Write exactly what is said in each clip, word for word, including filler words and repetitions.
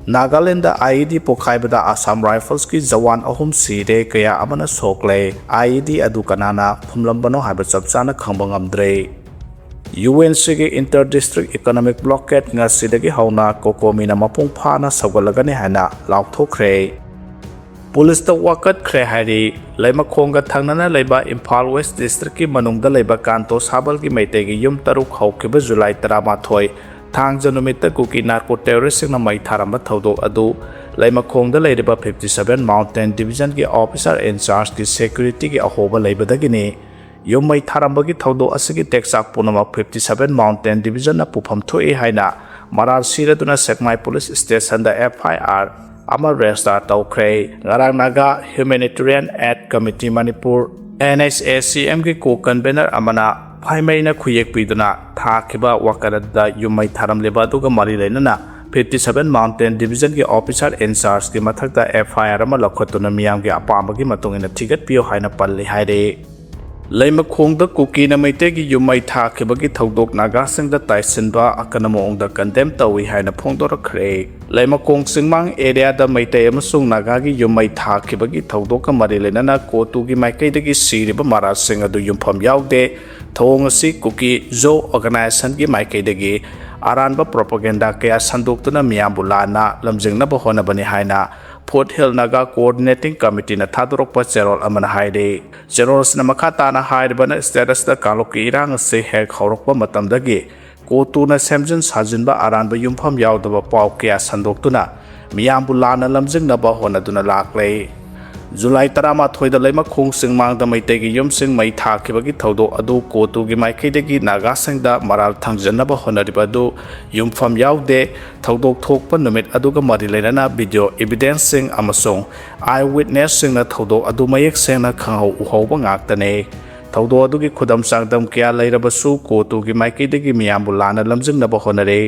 Nagaland IED ꯄꯣꯈꯥꯏꯕꯗ Assam Riflesꯀꯤ Jawan ꯑꯍꯨꯝ ꯁꯤꯔꯦ, ꯀꯌꯥ ꯑꯃꯅ ꯁꯣꯛꯂꯦ꯫ IED ꯑꯗꯨ ꯀꯅꯥꯅ ꯐꯨꯝꯂꯝꯕꯅꯣ ꯍꯥꯏꯕ ꯆꯞ ꯆꯥꯅ ꯈꯪꯕ ꯉꯝꯗ꯭ꯔꯦ꯫ UNCꯒꯤ Inter District Economic Blockade ꯉꯁꯤꯗꯒꯤ ꯍꯧꯅ ꯀꯣꯀꯣꯃꯤꯅ ꯃꯄꯨꯡ ꯐꯥꯅ ꯁꯧꯒꯠꯂꯒꯅꯤ ꯍꯥꯏꯅ ꯂꯥꯎꯊꯣꯛꯈ꯭ꯔꯦ꯫ ꯄꯨꯂꯤꯁꯇ ꯋꯥꯀꯠꯈ꯭ꯔꯦ ꯍꯥꯏꯔꯤ꯫ ꯂꯩꯃꯈꯣꯡꯒ ꯊꯪꯅꯅ ꯂꯩꯕ ꯏꯝꯐꯥꯜ West Districtꯀꯤ ꯃꯅꯨꯡꯗ ꯂꯩꯕ ꯀꯥꯟꯇꯣ ꯁꯥꯕꯜꯒꯤ ꯃꯩꯇꯩꯒꯤ ꯌꯨꯝ ꯇꯔꯨꯛ ꯍꯧꯈꯤꯕ July ꯇꯔꯥꯃꯥꯊꯣꯏ, ꯊꯥꯡꯖ ꯅꯨꯃꯤꯠꯇ ꯀꯨꯀꯤ narco terroristꯁꯤꯡꯅ ꯃꯩ ꯊꯥꯔꯝꯕ ꯊꯧꯗꯣꯛ ꯑꯗꯨ ꯂꯩꯃꯈꯣꯡꯗ ꯂꯩꯔꯤꯕ fifty seven Mountain Divisionꯒꯤ officer in chargeꯀꯤ securityꯒꯤ ꯑꯍꯣꯕ ꯂꯩꯕꯗꯒꯤꯅꯤ꯫ ꯌꯨꯝ ꯃꯩ ꯊꯥꯔꯝꯕꯒꯤ ꯊꯧꯗꯣꯛ ꯑꯁꯤꯒꯤ ꯇꯦꯛꯆꯥꯛ ꯄꯨꯝꯅꯃꯛ fifty seven Mountain Divisionꯅ ꯄꯨꯐꯝ ꯊꯣꯛꯏ ꯍꯥꯏꯅ ꯃꯔꯥꯜ ꯁꯤꯔꯗꯨꯅ ꯁꯦꯛꯃꯥꯏ Police Stationꯗ FIR ꯑꯃ register ꯇꯧꯈ꯭ꯔꯦ꯫ ꯉꯔꯥꯡ Naga Humanitarian Aid Committee Manipur, NHACMꯒꯤ co-convener ꯑꯃꯅ ꯐꯥꯏꯃꯩꯅ ꯈꯨꯌꯦꯛ ꯄꯤꯗꯨꯅ ꯊꯥꯈꯤꯕ ꯋꯥꯀꯠ ꯑꯗꯨꯗ ꯌꯨꯝ ꯃꯩ ꯊꯥꯔꯝꯂꯤꯕ ꯑꯗꯨꯒ ꯃꯔꯤ ꯂꯩꯅꯅ fifty seven Mountain Divisionꯒꯤ officer in chargeꯀꯤ ꯃꯊꯛꯇ FIR ꯑꯃ ꯂꯧꯈꯠꯇꯨꯅ ꯃꯤꯌꯥꯝꯒꯤ ꯑꯄꯥꯝꯕꯒꯤ ꯃꯇꯨꯡ ꯏꯟꯅ ꯊꯤꯒꯠꯄꯤꯌꯨ ꯍꯥꯏꯅ ꯄꯜꯂꯤ ꯍꯥꯏꯔꯤ꯫ ꯂꯩꯃꯈꯣꯡꯗ ꯀꯨꯀꯤꯅ ꯃꯩꯇꯩꯒꯤ ꯌꯨꯝ ꯃꯩ ꯊꯥꯈꯤꯕꯒꯤ ꯊꯧꯗꯣꯛ ꯅꯥꯒꯥꯁꯤꯡꯗ ꯇꯥꯏꯁꯤꯟꯕ ꯑꯀꯟꯕ ꯃꯑꯣꯡꯗ condemn ꯇꯧꯏ ꯍꯥꯏꯅ ꯐꯣꯡꯗꯣꯔꯛꯈ꯭ꯔꯦ꯫ ꯂꯩꯃꯈꯣꯡ ꯆꯤꯡꯃꯥꯡ areaꯗ ꯃꯩꯇꯩ ꯑꯃꯁꯨꯡ ꯅꯥꯒꯥꯒꯤ ꯌꯨꯝ ꯃꯩ ꯊꯥꯈꯤꯕꯒꯤ ꯊꯧꯗꯣꯛꯀ ꯃꯔꯤ ꯂꯩꯅꯅ ꯀꯣꯇꯨꯒꯤ ꯃꯥꯏꯀꯩꯗꯒꯤ ꯁꯤꯔꯤꯕ ꯃꯔꯥꯜꯁꯤꯡ ꯑꯗꯨ ꯌꯨꯝꯐꯝ ꯌꯥꯎꯗꯦ꯫ ꯊꯧꯑꯣꯡ ꯑꯁꯤ ꯀꯨꯀꯤ ꯖꯣ organisationꯒꯤ ꯃꯥꯏꯀꯩꯗꯒꯤ ꯑꯔꯥꯟꯕ propaganda ꯀꯌꯥ ꯁꯟꯗꯣꯛꯇꯨꯅ ꯃꯤꯌꯥꯝꯕꯨ ꯂꯥꯟꯅ ꯂꯝꯖꯤꯡꯅꯕ ꯍꯣꯠꯅꯕꯅꯤ ꯍꯥꯏꯅ Foothill Naga Coordinating Committeeꯅ ꯊꯥꯗꯣꯔꯛꯄ ꯆꯦꯔꯣꯜ ꯑꯃꯅ ꯍꯥꯏꯔꯤ꯫ ꯆꯦꯔꯣꯜ ꯑꯁꯤꯅ ꯃꯈꯥ ꯇꯥꯅ ꯍꯥꯏꯔꯤꯕꯅ, state ꯑꯁꯤꯗ ꯀꯥꯡꯂꯨꯞꯀꯤ ꯏꯔꯥꯡ ꯑꯁꯤ ꯍꯦꯛ ꯍꯧꯔꯛꯄ ꯃꯇꯝꯗꯒꯤ ꯀꯣꯇꯨꯅ ꯁꯦꯝꯖꯤꯟ ꯁꯥꯖꯤꯟꯕ ꯑꯔꯥꯟꯕ ꯌꯨꯝꯐꯝ ꯌꯥꯎꯗꯕ ꯄꯥꯎ ꯀꯌꯥ ꯁꯟꯗꯣꯛꯇꯨꯅ ꯃꯤꯌꯥꯝꯕꯨ ꯂꯥꯟꯅ ꯂꯝꯖꯤꯡꯅꯕ ꯍꯣꯠꯅꯗꯨꯅ ꯂꯥꯛꯂꯦ꯫ July ꯇꯔꯥꯃꯥꯊꯣꯏꯗ ꯂꯩꯃꯈꯣꯡ ꯆꯤꯡꯃꯥꯡꯗ ꯃꯩꯇꯩꯒꯤ ꯌꯨꯝꯁꯤꯡ ꯃꯩ ꯊꯥꯈꯤꯕꯒꯤ ꯊꯧꯗꯣꯛ ꯑꯗꯨ ꯀꯣꯇꯨꯒꯤ ꯃꯥꯏꯀꯩꯗꯒꯤ ꯅꯥꯒꯥꯁꯤꯡꯗ ꯃꯔꯥꯜ ꯊꯥꯡꯖꯟꯅꯕ ꯍꯣꯠꯅꯔꯤꯕ ꯑꯗꯨ ꯌꯨꯝꯐꯝ ꯌꯥꯎꯗꯦ꯫ ꯊꯧꯗꯣꯛ ꯊꯣꯛꯄ ꯅꯨꯃꯤꯠ ꯑꯗꯨꯒ ꯃꯔꯤ ꯂꯩꯅꯅ video evidenceꯁꯤꯡ ꯑꯃꯁꯨꯡ eyewitnessꯁꯤꯡꯅ ꯊꯧꯗꯣꯛ ꯑꯗꯨ ꯃꯌꯦꯛ ꯁꯦꯡꯅ ꯈꯪꯍꯧ ꯎꯍꯧꯕ ꯉꯥꯛꯇꯅꯤ꯫ ꯊꯧꯗꯣꯛ ꯑꯗꯨꯒꯤ ꯈꯨꯗꯝ ꯆꯥꯡꯗꯝ ꯀꯌꯥ ꯂꯩꯔꯕꯁꯨ ꯀꯣꯇꯨꯒꯤ ꯃꯥꯏꯀꯩꯗꯒꯤ ꯃꯤꯌꯥꯝꯕꯨ ꯂꯥꯟꯅ ꯂꯝꯖꯤꯡꯅꯕ ꯍꯣꯠꯅꯔꯤ꯫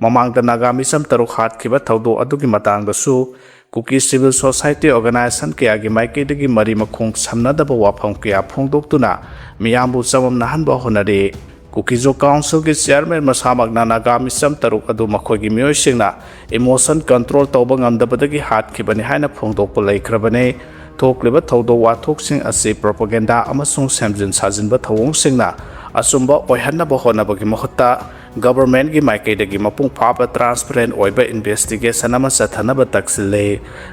ꯃꯃꯥꯡꯗ ꯅꯥꯒꯥ ꯃꯤꯆꯝ ꯇꯔꯨꯛ ꯍꯥꯠꯈꯤꯕ ꯊꯧꯗꯣꯛ ꯑꯗꯨꯒꯤ ꯃꯇꯥꯡꯗꯁꯨ ꯀꯨꯀꯤ civil society organisation ꯀꯌꯥꯒꯤ ꯃꯥꯏꯀꯩꯗꯒꯤ ꯃꯔꯤ ꯃꯈꯣꯡ ꯁꯝꯅꯗꯕ ꯋꯥꯐꯝ ꯀꯌꯥ ꯐꯣꯡꯗꯣꯛꯇꯨꯅ ꯃꯤꯌꯥꯝꯕꯨ ꯆꯃꯝꯅꯍꯟꯕ ꯍꯣꯠꯅꯔꯤ꯫ ꯀꯨꯀꯤꯖꯣ ꯀꯥꯎꯟꯁꯤꯜꯒꯤ ꯆꯤꯌꯔꯃꯦꯟ ꯃꯁꯥꯃꯛꯅ ꯅꯥꯒꯥ ꯃꯤꯆꯝ ꯇꯔꯨꯛ ꯑꯗꯨ ꯃꯈꯣꯏꯒꯤ ꯃꯤꯑꯣꯏꯁꯤꯡꯅ ꯏꯃꯣꯁꯟ ꯀꯟꯇ꯭ꯔꯣꯜ ꯇꯧꯕ ꯉꯝꯗꯕꯗꯒꯤ ꯍꯥꯠꯈꯤꯕꯅꯤ ꯍꯥꯏꯅ ꯐꯣꯡꯗꯣꯛꯄ ꯂꯩꯈ꯭ꯔꯕꯅꯤ꯫ ꯊꯣꯛꯂꯤꯕ ꯊꯧꯗꯣꯛ ꯋꯥꯊꯣꯛꯁꯤꯡ ꯑꯁꯤ ꯄ꯭ꯔꯣꯄꯒꯦꯟꯗꯥ ꯑꯃꯁꯨꯡ ꯁꯦꯝꯖꯤꯟ ꯁꯥꯖꯤꯟꯕ ꯊꯧꯑꯣꯡꯁꯤꯡꯅ ꯑꯆꯨꯝꯕ ꯑꯣꯏꯍꯟꯅꯕ ꯍꯣꯠꯅꯕꯒꯤ ꯃꯍꯨꯠꯇ ꯒꯚꯔꯟꯃꯦꯟꯠꯀꯤ ꯃꯥꯏꯀꯩꯗꯒꯤ ꯃꯄꯨꯡ ꯐꯥꯕ ꯇ꯭ꯔꯥꯟꯁꯄꯦꯔꯦꯟꯠ ꯑꯣꯏꯕ ꯏꯟꯚꯦꯁꯇꯤꯒꯦꯁꯟ ꯑꯃ ꯆꯠꯊꯅꯕ ꯇꯛꯁꯤꯜꯂꯤ꯫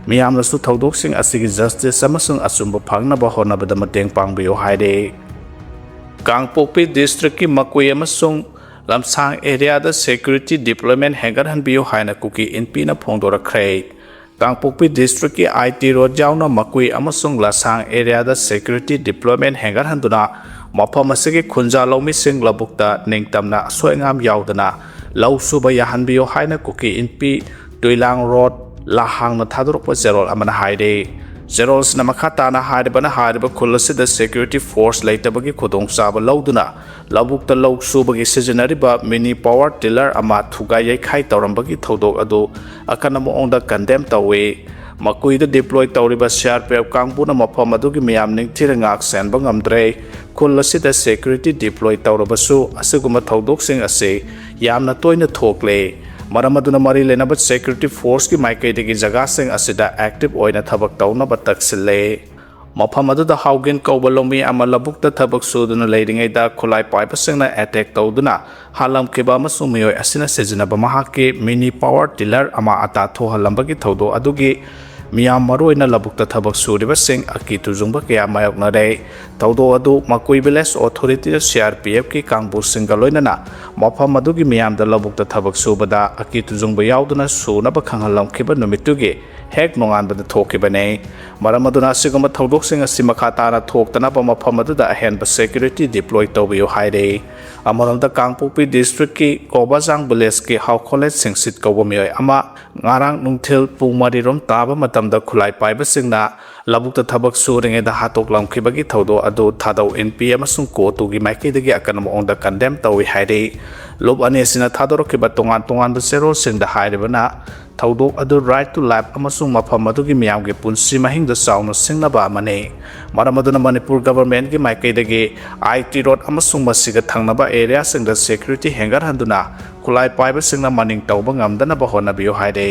ꯃꯤꯌꯥꯝꯅꯁꯨ ꯊꯧꯗꯣꯛꯁꯤꯡ ꯑꯁꯤꯒꯤ ꯖꯁꯇꯤꯁ ꯑꯃꯁꯨꯡ ꯑꯆꯨꯝꯕ ꯐꯪꯅꯕ ꯍꯣꯠꯅꯕꯗ ꯃꯇꯦꯡ ꯄꯥꯡꯕꯤꯌꯨ ꯍꯥꯏꯔꯤ꯫ ꯀꯥꯡꯄꯣꯛꯄꯤ ꯗꯤꯁꯇ꯭ꯔꯤꯛꯀꯤ ꯃꯀꯨꯏ ꯑꯃꯁꯨꯡ ꯂꯝꯁꯥꯡ ꯑꯦꯔꯤꯌꯥꯗ ꯁꯦꯀ꯭ꯌꯨꯔꯤꯇꯤ ꯗꯤꯄ꯭ꯂꯣꯏꯃꯦꯟꯠ ꯍꯦꯟꯒꯠꯍꯟꯕꯤꯌꯨ ꯍꯥꯏꯅ ꯀꯨꯀꯤ ꯏꯟꯄꯤꯅ ꯐꯣꯡꯗꯣꯔꯛꯈ꯭ꯔꯦ꯫ ꯀꯥꯡꯄꯣꯛꯄꯤ ꯗꯤꯁꯇ꯭ꯔꯤꯛꯀꯤ ꯑꯥꯏ ꯇꯤ ꯔꯣꯗ ꯌꯥꯎꯅ ꯃꯀꯨꯏ ꯑꯃꯁꯨꯡ ꯂꯁꯥꯡ ꯑꯦꯔꯤꯌꯥꯗ ꯁꯦꯀ꯭ꯌꯨꯔꯤꯇꯤ ꯗꯤꯄ꯭ꯂꯣꯏꯃꯦꯟꯠ ꯍꯦꯟꯒꯠꯍꯟꯗꯨꯅ ꯃꯐꯝ ꯑꯁꯤꯒꯤ ꯈꯨꯟꯖꯥ ꯂꯧꯃꯤꯁꯤꯡ ꯂꯧꯕꯨꯛꯇ ꯅꯤꯡꯇꯝꯅ ꯑꯁꯣꯏ ꯑꯉꯥꯝ ꯌꯥꯎꯗꯅ ꯂꯧ ꯁꯨꯕ ꯌꯥꯍꯟꯕꯤꯌꯨ ꯍꯥꯏꯅ ꯀꯨꯀꯤ ꯏꯟꯄꯤ ꯇꯨꯏꯂꯥꯡ ꯔꯣꯗ ꯂꯥꯍꯥꯡꯅ ꯊꯥꯗꯣꯔꯛꯄ ꯆꯦꯔꯣꯜ ꯑꯃꯅ ꯍꯥꯏꯔꯤ꯫ ꯆꯦꯔꯣꯜꯁꯤꯅ ꯃꯈꯥ ꯇꯥꯅ ꯍꯥꯏꯔꯤꯕꯅ ꯍꯥꯏꯔꯤꯕ ꯈꯨꯜ ꯑꯁꯤꯗ ꯁꯦꯀ꯭ꯌꯨꯔꯤꯇꯤ ꯐꯣꯔꯁ ꯂꯩꯇꯕꯒꯤ ꯈꯨꯗꯣꯡꯆꯥꯕ ꯂꯧꯗꯨꯅ ꯂꯧꯕꯨꯛꯇ ꯂꯧ ꯁꯨꯕꯒꯤ ꯁꯤꯖꯤꯟꯅꯔꯤꯕ ꯃꯤꯅꯤ ꯄꯥꯋꯔ ꯇꯤꯂꯔ ꯑꯃ ꯊꯨꯒꯥꯏ ꯌꯩꯈꯥꯏ ꯇꯧꯔꯝꯕꯒꯤ ꯊꯧꯗꯣꯛ ꯑꯗꯨ ꯑꯀꯟꯕ ꯃꯑꯣꯡꯗ ꯀꯟꯗꯦꯝ ꯇꯧꯏ꯫ ꯃꯀꯨꯏꯗ ꯗꯤꯄ꯭ꯂꯣꯏ ꯇꯧꯔꯤꯕ ꯁꯤ ꯑꯥꯔ ꯄꯤ ꯑꯦꯐ ꯀꯥꯡꯕꯨꯅ ꯃꯐꯝ ꯑꯗꯨꯒꯤ ꯃꯤꯌꯥꯝ ꯅꯤꯡꯊꯤꯅ ꯉꯥꯛ ꯁꯦꯟꯕ ꯉꯝꯗ꯭ꯔꯦ꯫ ꯈꯨꯜ ꯑꯁꯤꯗ ꯁꯦꯀ꯭ꯌꯨꯔꯤꯇꯤ ꯗꯤꯄ꯭ꯂꯣꯏ ꯇꯧꯔꯕꯁꯨ ꯑꯁꯤꯒꯨꯝꯕ ꯊꯧꯗꯣꯛꯁꯤꯡ ꯑꯁꯤ ꯌꯥꯝꯅ ꯇꯣꯏꯅ ꯊꯣꯛꯂꯦ꯫ ꯃꯔꯝ ꯑꯗꯨꯅ ꯃꯔꯤ ꯂꯩꯅꯕ ꯁꯦꯀ꯭ꯌꯨꯔꯤꯇꯤ ꯐꯣꯔꯁꯀꯤ ꯃꯥꯏꯀꯩꯗꯒꯤ ꯖꯒꯥꯁꯤꯡ ꯑꯁꯤꯗ ꯑꯦꯛꯇꯤꯚ ꯑꯣꯏꯅ ꯊꯕꯛ ꯇꯧꯅꯕ ꯇꯛꯁꯤꯜꯂꯦ꯫ ꯃꯐꯝ ꯑꯗꯨꯗ ꯍꯥꯎꯒꯤꯟ ꯀꯧꯕ ꯂꯧꯃꯤ ꯑꯃ ꯂꯧꯕꯨꯛꯇ ꯊꯕꯛ ꯁꯨꯗꯨꯅ ꯂꯩꯔꯤꯉꯩꯗ ꯈꯨꯠꯂꯥꯏ ꯄꯥꯏꯕꯁꯤꯡꯅ ꯑꯦꯇꯦꯛ ꯇꯧꯗꯨꯅ ꯍꯥꯠꯂꯝꯈꯤꯕ ꯑꯃꯁꯨꯡ ꯃꯤꯑꯣꯏ ꯑꯁꯤꯅ ꯁꯤꯖꯤꯟꯅꯕ ꯃꯍꯥꯛꯀꯤ ꯃꯤꯅꯤ ꯄꯥꯋꯔ ꯇꯤꯂꯔ ꯑꯃ ꯑꯇꯥ ꯊꯣꯛꯍꯜꯂꯝꯕꯒꯤ ꯊꯧꯗꯣꯛ ꯑꯗꯨꯒꯤ ꯃꯤꯌꯥꯝ, ꯃꯔꯨꯑꯣꯏꯅ ꯂꯧꯕꯨꯛꯇ ꯊꯕꯛ ꯁꯨꯔꯤꯕꯁꯤꯡ, ꯑꯀꯤ ꯇꯨꯖꯨꯡꯕ ꯀꯌꯥ ꯃꯥꯌꯣꯛꯅꯔꯦ꯫ ꯊꯧꯗꯣꯛ ꯑꯗꯨ ꯃꯀꯨꯏ ꯚꯤꯂꯦꯖ ꯑꯣꯊꯣꯔꯤꯇꯤꯗ ꯁꯤ ꯑꯥꯔ ꯄꯤ ꯑꯦꯐꯀꯤ ꯀꯥꯡꯕꯨꯁꯤꯡꯒ ꯂꯣꯏꯅꯅ ꯃꯐꯝ ꯑꯗꯨꯒꯤ ꯃꯤꯌꯥꯝꯗ ꯂꯧꯕꯨꯛꯇ ꯊꯕꯛ ꯁꯨꯕꯗ ꯑꯀꯤ ꯇꯨꯖꯨꯡꯕ ꯌꯥꯎꯗꯅ ꯁꯨꯅꯕ ꯈꯪꯍꯜꯂꯝꯈꯤꯕ ꯅꯨꯃꯤꯠꯇꯨꯒꯤ ꯍꯦꯛ ꯅꯣꯡꯉꯥꯟꯕꯗ ꯊꯣꯛꯈꯤꯕꯅꯤ꯫ ꯃꯔꯝ ꯑꯗꯨꯅ ꯑꯁꯤꯒꯨꯝꯕ ꯊꯧꯗꯣꯛꯁꯤꯡ ꯑꯁꯤ ꯃꯈꯥ ꯇꯥꯅ ꯊꯣꯛꯇꯅꯕ ꯃꯐꯝ ꯑꯗꯨꯗ ꯑꯍꯦꯟꯕ ꯁꯦꯀ꯭ꯌꯨꯔꯤꯇꯤ ꯗꯤꯄ꯭ꯂꯣꯏ ꯇꯧꯕꯤꯌꯨ ꯍꯥꯏꯔꯤ꯫ ꯑꯃꯔꯣꯝꯗ ꯀꯥꯡꯄꯣꯛꯄꯤ ꯗꯤꯁꯇ꯭ꯔꯤꯛꯀꯤ ꯀꯣꯕꯥꯖꯥꯡ ꯚꯤꯂꯦꯖꯀꯤ ꯍꯥꯎꯈꯣꯂꯦꯠ ꯁꯤꯡꯁꯤꯠ ꯀꯧꯕ ꯃꯤꯑꯣꯏ ꯑꯃ ꯉꯔꯥꯡ ꯅꯨꯡꯊꯤꯜ ꯄꯨꯡ ꯃꯔꯤ ꯔꯣꯝ ꯇꯥꯕ ꯃꯇꯝꯗ ꯈꯨꯠꯂꯥꯏ ꯄꯥꯏꯕꯁꯤꯡꯅ ꯂꯧꯕꯨꯛꯇ ꯊꯕꯛ ꯁꯨꯔꯤꯉꯩꯗ ꯍꯥꯠꯇꯣꯛꯂꯝꯈꯤꯕꯒꯤ ꯊꯧꯗꯣꯛ ꯑꯗꯨ ꯊꯥꯗꯧ ꯏꯟꯄꯤ ꯑꯃꯁꯨꯡ ꯀꯣꯇꯨꯒꯤ ꯃꯥꯏꯀꯩꯗꯒꯤ ꯑꯀꯟꯕ ꯃꯑꯣꯡꯗ ꯀꯟꯗꯦꯝ ꯇꯧꯏ ꯍꯥꯏꯔꯤ꯫ ꯂꯨꯞ ꯑꯅꯤꯁꯤꯅ ꯊꯥꯗꯣꯔꯛꯈꯤꯕ ꯇꯣꯉꯥꯟ ꯇꯣꯉꯥꯟꯕ ꯆꯦꯔꯣꯜꯁꯤꯡꯗ ꯍꯥꯏꯔꯤꯕꯅ, ꯊꯧꯗꯣꯛ ꯑꯗꯨ right to life ꯑꯃꯁꯨꯡ ꯃꯐꯝ ꯑꯗꯨꯒꯤ ꯃꯤꯌꯥꯝꯒꯤ ꯄꯨꯟꯁꯤ ꯃꯍꯤꯡꯗ ꯆꯥꯎꯅ ꯁꯤꯡꯅꯕ ꯑꯃꯅꯤ꯫ ꯃꯔꯝ ꯑꯗꯨꯅ ꯃꯅꯤꯄꯨꯔ governmentꯀꯤ ꯃꯥꯏꯀꯩꯗꯒꯤ I T road ꯑꯃꯁꯨꯡ ꯃꯁꯤꯒ ꯊꯪꯅꯕ areaꯁꯤꯡꯗ security ꯍꯦꯟꯒꯠꯍꯟꯗꯨꯅ ꯈꯨꯠꯂꯥꯏ ꯄꯥꯏꯕꯁꯤꯡꯅ ꯃꯅꯤꯡ ꯇꯧꯕ ꯉꯝꯗꯅꯕ ꯍꯣꯠꯅꯕꯤꯌꯨ ꯍꯥꯏꯔꯤ꯫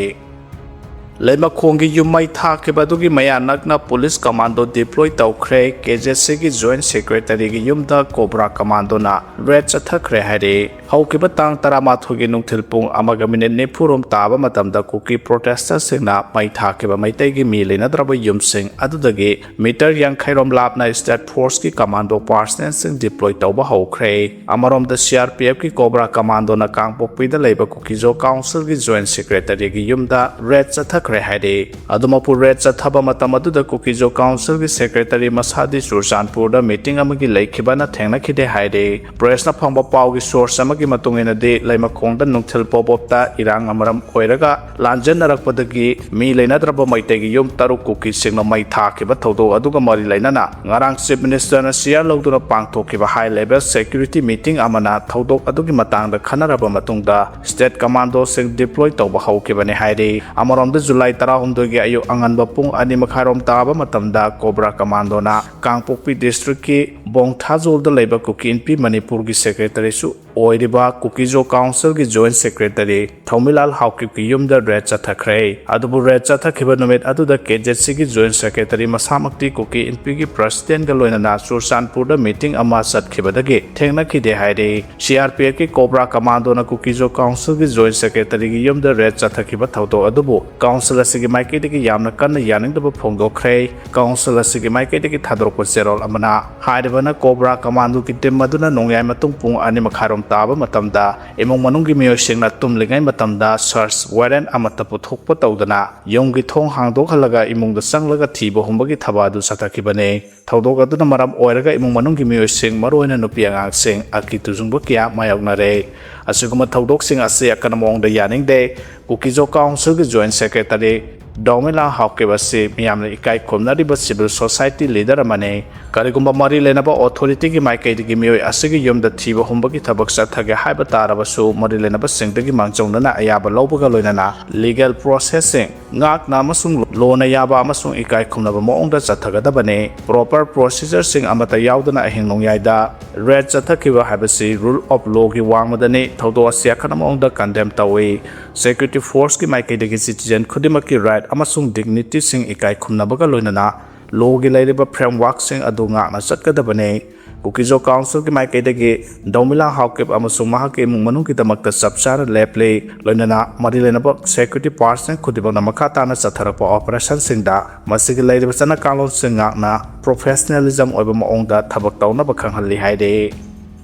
ꯂꯩꯃꯈꯣꯡꯒꯤ ꯌꯨꯝ ꯃꯩ ꯊꯥꯈꯤꯕ ꯑꯗꯨꯒꯤ ꯃꯌꯥ ꯅꯛꯅ police commando deploy ꯇꯧꯈ꯭ꯔꯦ꯫ KZCꯒꯤ joint secretaryꯒꯤ ꯌꯨꯝꯗ COBRA commandoꯅ raid ꯆꯠꯊꯈ꯭ꯔꯦ ꯍꯥꯏꯔꯤ꯫ ꯍꯧꯈꯤꯕ ꯇꯥꯡ ꯇꯔꯥꯃꯥꯊꯣꯏꯒꯤ ꯅꯨꯡꯊꯤꯜ ꯄꯨꯡ ꯑꯃꯒ minute ꯅꯤꯐꯨꯔꯣꯝ ꯇꯥꯕ ꯃꯇꯝꯗ ꯀꯨꯀꯤ protesterꯁꯤꯡꯅ ꯃꯩ ꯊꯥꯈꯤꯕ ꯃꯩꯇꯩꯒꯤ ꯃꯤ ꯂꯩꯅꯗ꯭ꯔꯕ ꯌꯨꯝꯁꯤꯡ ꯑꯗꯨꯗꯒꯤ meter ꯌꯥꯡꯈꯩꯔꯣꯝ ꯂꯥꯞꯅ state forceꯀꯤ commando personnelꯁꯤꯡ deploy ꯇꯧꯕ ꯍꯧꯈ꯭ꯔꯦ꯫ ꯑꯃꯔꯣꯝꯗ CRPFꯀꯤ COBRA commandoꯅ ꯀꯥꯡꯄꯣꯛꯄꯤꯗ ꯂꯩꯕ ꯀꯨꯀꯤꯖꯣ councilꯒꯤ joint secretaryꯒꯤ ꯌꯨꯝꯗ raid ꯆꯠꯊꯈ꯭ꯔꯦ ꯍꯥꯏꯔꯤ꯫ ꯑꯗꯨꯃꯛꯄꯨ raid ꯆꯠꯊꯕ ꯃꯇꯝ ꯑꯗꯨꯗ ꯀꯨꯀꯤꯖꯣ councilꯒꯤ secretary ꯃꯁꯥꯗꯤ ꯆꯨꯔꯆꯥꯟꯄꯨꯔꯗ meeting ꯑꯃꯒꯤ ꯂꯩꯈꯤꯕꯅ ꯊꯦꯡꯅꯈꯤꯗꯦ ꯍꯥꯏꯔꯤ꯫ Pressꯅ ꯐꯪꯕ ꯄꯥꯎꯒꯤ source ꯑꯃꯒꯤ ꯃꯇꯨꯡ ꯏꯟꯅꯗꯤ ꯂꯩꯃꯈꯣꯡꯗ ꯅꯨꯡꯊꯤꯜ ꯄꯣꯞ ꯄꯣꯞꯇ ꯏꯔꯥꯡ ꯃꯔꯝ ꯑꯣꯏꯔꯒ ꯂꯥꯟꯖꯦꯟꯅꯔꯛꯄꯗꯒꯤ ꯃꯤ ꯂꯩꯅꯗ꯭ꯔꯕ ꯃꯩꯇꯩꯒꯤ ꯌꯨꯝ ꯇꯔꯨꯛ ꯀꯨꯀꯤꯁꯤꯡꯅ ꯃꯩ ꯊꯥꯈꯤꯕ ꯊꯧꯗꯣꯛ ꯑꯗꯨꯒ ꯃꯔꯤ ꯂꯩꯅꯅ ꯉꯔꯥꯡ Chief Ministerꯅ chair ꯂꯧꯗꯨꯅ ꯄꯥꯡꯊꯣꯛꯈꯤꯕ high level security meeting ꯑꯃꯅ ꯊꯧꯗꯣꯛ ꯑꯗꯨꯒꯤ ꯃꯇꯥꯡꯗ ꯈꯟꯅꯔꯕ ꯃꯇꯨꯡꯗ state commandoꯁꯤꯡ deploy ꯇꯧꯕ ꯍꯧꯈꯤꯕꯅꯤ ꯍꯥꯏꯔꯤ꯫ ꯑꯃꯔꯣꯝꯗ July ꯇꯔꯥꯍꯨꯝꯗꯣꯏꯒꯤ ꯑꯌꯨꯛ ꯑꯉꯟꯕ ꯄꯨꯡ ꯑꯅꯤ ꯃꯈꯥꯏꯔꯣꯝ ꯇꯥꯕ ꯃꯇꯝꯗ COBRA commandoꯅ ꯀꯥꯡꯄꯣꯛꯄꯤ districtꯀꯤ ꯕꯣꯡꯊꯥꯖꯣꯜꯗ ꯂꯩꯕ ꯀꯨꯀꯤ ꯏꯟꯄꯤ ꯃꯅꯤꯄꯨꯔꯒꯤ secretaryꯁꯨ ꯑꯣꯏꯔꯤꯕ ꯀꯨꯀꯤꯖꯣ councilꯒꯤ joint secretary ꯊꯧꯃꯤꯂꯥꯜ ꯍꯥꯎꯀꯤꯞꯀꯤ ꯌꯨꯝꯗ raid ꯆꯠꯊꯈ꯭ꯔꯦ꯫ ꯑꯗꯨꯕꯨ raid ꯆꯠꯊꯈꯤꯕ ꯅꯨꯃꯤꯠ ꯑꯗꯨꯗ KZCꯒꯤ joint secretary ꯃꯁꯥꯃꯛꯇꯤ ꯀꯨꯀꯤ ꯏꯟꯄꯤꯒꯤ presidentꯒ ꯂꯣꯏꯅꯅ ꯆꯨꯔꯆꯥꯟꯄꯨꯔꯗ meeting ꯑꯃ ꯆꯠꯈꯤꯕꯗꯒꯤ ꯊꯦꯡꯅꯈꯤꯗꯦ ꯍꯥꯏꯔꯤ꯫ CRPFꯀꯤ COBRA commandoꯅ ꯀꯨꯀꯤꯖꯣ councilꯒꯤ joint secretaryꯒꯤ ꯌꯨꯝꯗ raid ꯆꯠꯊꯈꯤꯕ ꯊꯧꯗꯣꯛ ꯑꯗꯨꯕꯨ council ꯑꯁꯤꯒꯤ ꯃꯥꯏꯀꯩꯗꯒꯤ ꯌꯥꯝꯅ ꯀꯟꯅ ꯌꯥꯅꯤꯡꯗꯕ ꯐꯣꯡꯗꯣꯛꯈ꯭ꯔꯦ꯫ Council ꯑꯁꯤꯒꯤ ꯃꯥꯏꯀꯩꯗꯒꯤ ꯊꯥꯗꯣꯔꯛꯄ ꯆꯦꯔꯣꯜ ꯑꯃꯅ ꯍꯥꯏꯔꯤꯕꯅ COBRA commandoꯒꯤ team ꯑꯗꯨꯅ ꯅꯣꯡꯌꯥꯏ ꯃꯇꯨꯡ ꯄꯨꯡ ꯑꯅꯤ ꯃꯈꯥꯏꯔꯣꯝ ꯇꯥꯕ ꯃꯇꯝꯗ ꯏꯃꯨꯡ ꯃꯅꯨꯡꯒꯤ ꯃꯤꯑꯣꯏꯁꯤꯡꯅ ꯇꯨꯝꯂꯤꯉꯩ ꯃꯇꯝꯗ search warrant ꯑꯃꯠꯇ ꯄꯨꯊꯣꯛꯄ ꯇꯧꯗꯅ ꯌꯨꯝꯒꯤ ꯊꯣꯡ ꯍꯥꯡꯗꯣꯛꯍꯜꯂꯒ ꯏꯃꯨꯡꯗ ꯆꯪꯂꯒ ꯊꯤꯕ ꯍꯨꯝꯕꯒꯤ ꯊꯕꯛ ꯑꯗꯨ ꯆꯠꯊꯈꯤꯕꯅꯤ꯫ ꯊꯧꯗꯣꯛ ꯑꯗꯨꯅ ꯃꯔꯝ ꯑꯣꯏꯔꯒ ꯏꯃꯨꯡ ꯃꯅꯨꯡꯒꯤ ꯃꯤꯑꯣꯏꯁꯤꯡ, ꯃꯔꯨꯑꯣꯏꯅ ꯅꯨꯄꯤ ꯑꯉꯥꯡꯁꯤꯡ, ꯑꯀꯤ ꯇꯨꯖꯨꯡꯕ ꯀꯌꯥ ꯃꯥꯌꯣꯛꯅꯔꯦ꯫ ꯑꯁꯤꯒꯨꯝꯕ ꯊꯧꯗꯣꯛꯁꯤꯡ ꯑꯁꯤ ꯑꯀꯟꯕ ꯃꯑꯣꯡꯗ ꯌꯥꯅꯤꯡꯗꯦ꯫ ꯀꯨꯀꯤꯖꯣ councilꯒꯤ joint secretary ꯗꯣꯃꯤꯂꯥ ꯍꯥꯎꯀꯤꯞ ꯑꯁꯤ ꯃꯤꯌꯥꯝꯅ ꯏꯀꯥꯏ ꯈꯨꯝꯅꯔꯤꯕ civil society leader ꯑꯃꯅꯤ꯫ ꯀꯔꯤꯒꯨꯝꯕ ꯃꯔꯤ ꯂꯩꯅꯕ authorityꯒꯤ ꯃꯥꯏꯀꯩꯗꯒꯤ ꯃꯤꯑꯣꯏ ꯑꯁꯤꯒꯤ ꯌꯨꯝꯗ ꯊꯤꯕ ꯍꯨꯝꯕꯒꯤ ꯊꯕꯛ ꯆꯠꯊꯒꯦ ꯍꯥꯏꯕ ꯇꯥꯔꯕꯁꯨ, ꯃꯔꯤ ꯂꯩꯅꯕꯁꯤꯡꯗꯒꯤ ꯃꯥꯡꯖꯧꯅꯅ ꯑꯌꯥꯕ ꯂꯧꯕꯒ ꯂꯣꯏꯅꯅ legal processꯁꯤꯡ ꯉꯥꯛꯅ ꯑꯃꯁꯨꯡ ꯂꯣꯅ ꯌꯥꯕ ꯑꯃꯁꯨꯡ ꯏꯀꯥꯏ ꯈꯨꯝꯅꯕ ꯃꯑꯣꯡꯗ ꯆꯠꯊꯒꯗꯕꯅꯤ꯫ Proper procedureꯁꯤꯡ ꯑꯃꯠꯇ ꯌꯥꯎꯗꯅ ꯑꯍꯤꯡ ꯅꯣꯡꯌꯥꯏꯗ raid ꯆꯠꯊꯈꯤꯕ ꯍꯥꯏꯕꯁꯤ rule of lawꯒꯤ ꯋꯥꯡꯃꯗꯅꯤ꯫ ꯊꯧꯗꯣꯛ ꯑꯁꯤ ꯑꯈꯟꯅꯕ ꯃꯑꯣꯡꯗ condemn ꯇꯧꯏ꯫ Security forceꯀꯤ ꯃꯥꯏꯀꯩꯗꯒꯤ citizen ꯈꯨꯗꯤꯡꯃꯛꯀꯤ right ꯑꯃꯁꯨꯡ dignityꯁꯤꯡ ꯏꯀꯥꯏ ꯈꯨꯝꯅꯕꯒ ꯂꯣꯏꯅꯅ lawꯒꯤ ꯂꯩꯔꯤꯕ frameworkꯁꯤꯡ ꯑꯗꯨ ꯉꯥꯛꯅ ꯆꯠꯀꯗꯕꯅꯤ꯫ ꯀꯨꯀꯤꯖꯣ councilꯒꯤ ꯃꯥꯏꯀꯩꯗꯒꯤ ꯗꯣꯃꯤꯂꯥ ꯍꯥꯎꯀꯤꯞ ꯑꯃꯁꯨꯡ ꯃꯍꯥꯛꯀꯤ ꯏꯃꯨꯡ ꯃꯅꯨꯡꯒꯤꯗꯃꯛꯇ ꯆꯞ ꯆꯥꯅ ꯂꯦꯞꯂꯤ꯫ ꯂꯣꯏꯅꯅ ꯃꯔꯤ ꯂꯩꯅꯕ security person ꯈꯨꯗꯤꯡꯃꯛꯅ ꯃꯈꯥ ꯇꯥꯅ ꯆꯠꯊꯔꯛꯄ operationꯁꯤꯡꯗ ꯃꯁꯤꯒꯤ ꯂꯩꯔꯤꯕ ꯆꯠꯅ ꯀꯥꯡꯂꯣꯟꯁꯤꯡ ꯉꯥꯛꯅ professionalism ꯑꯣꯏꯕ ꯃꯑꯣꯡꯗ ꯊꯕꯛ ꯇꯧꯅꯕ ꯈꯪꯍꯜꯂꯤ ꯍꯥꯏꯔꯤ꯫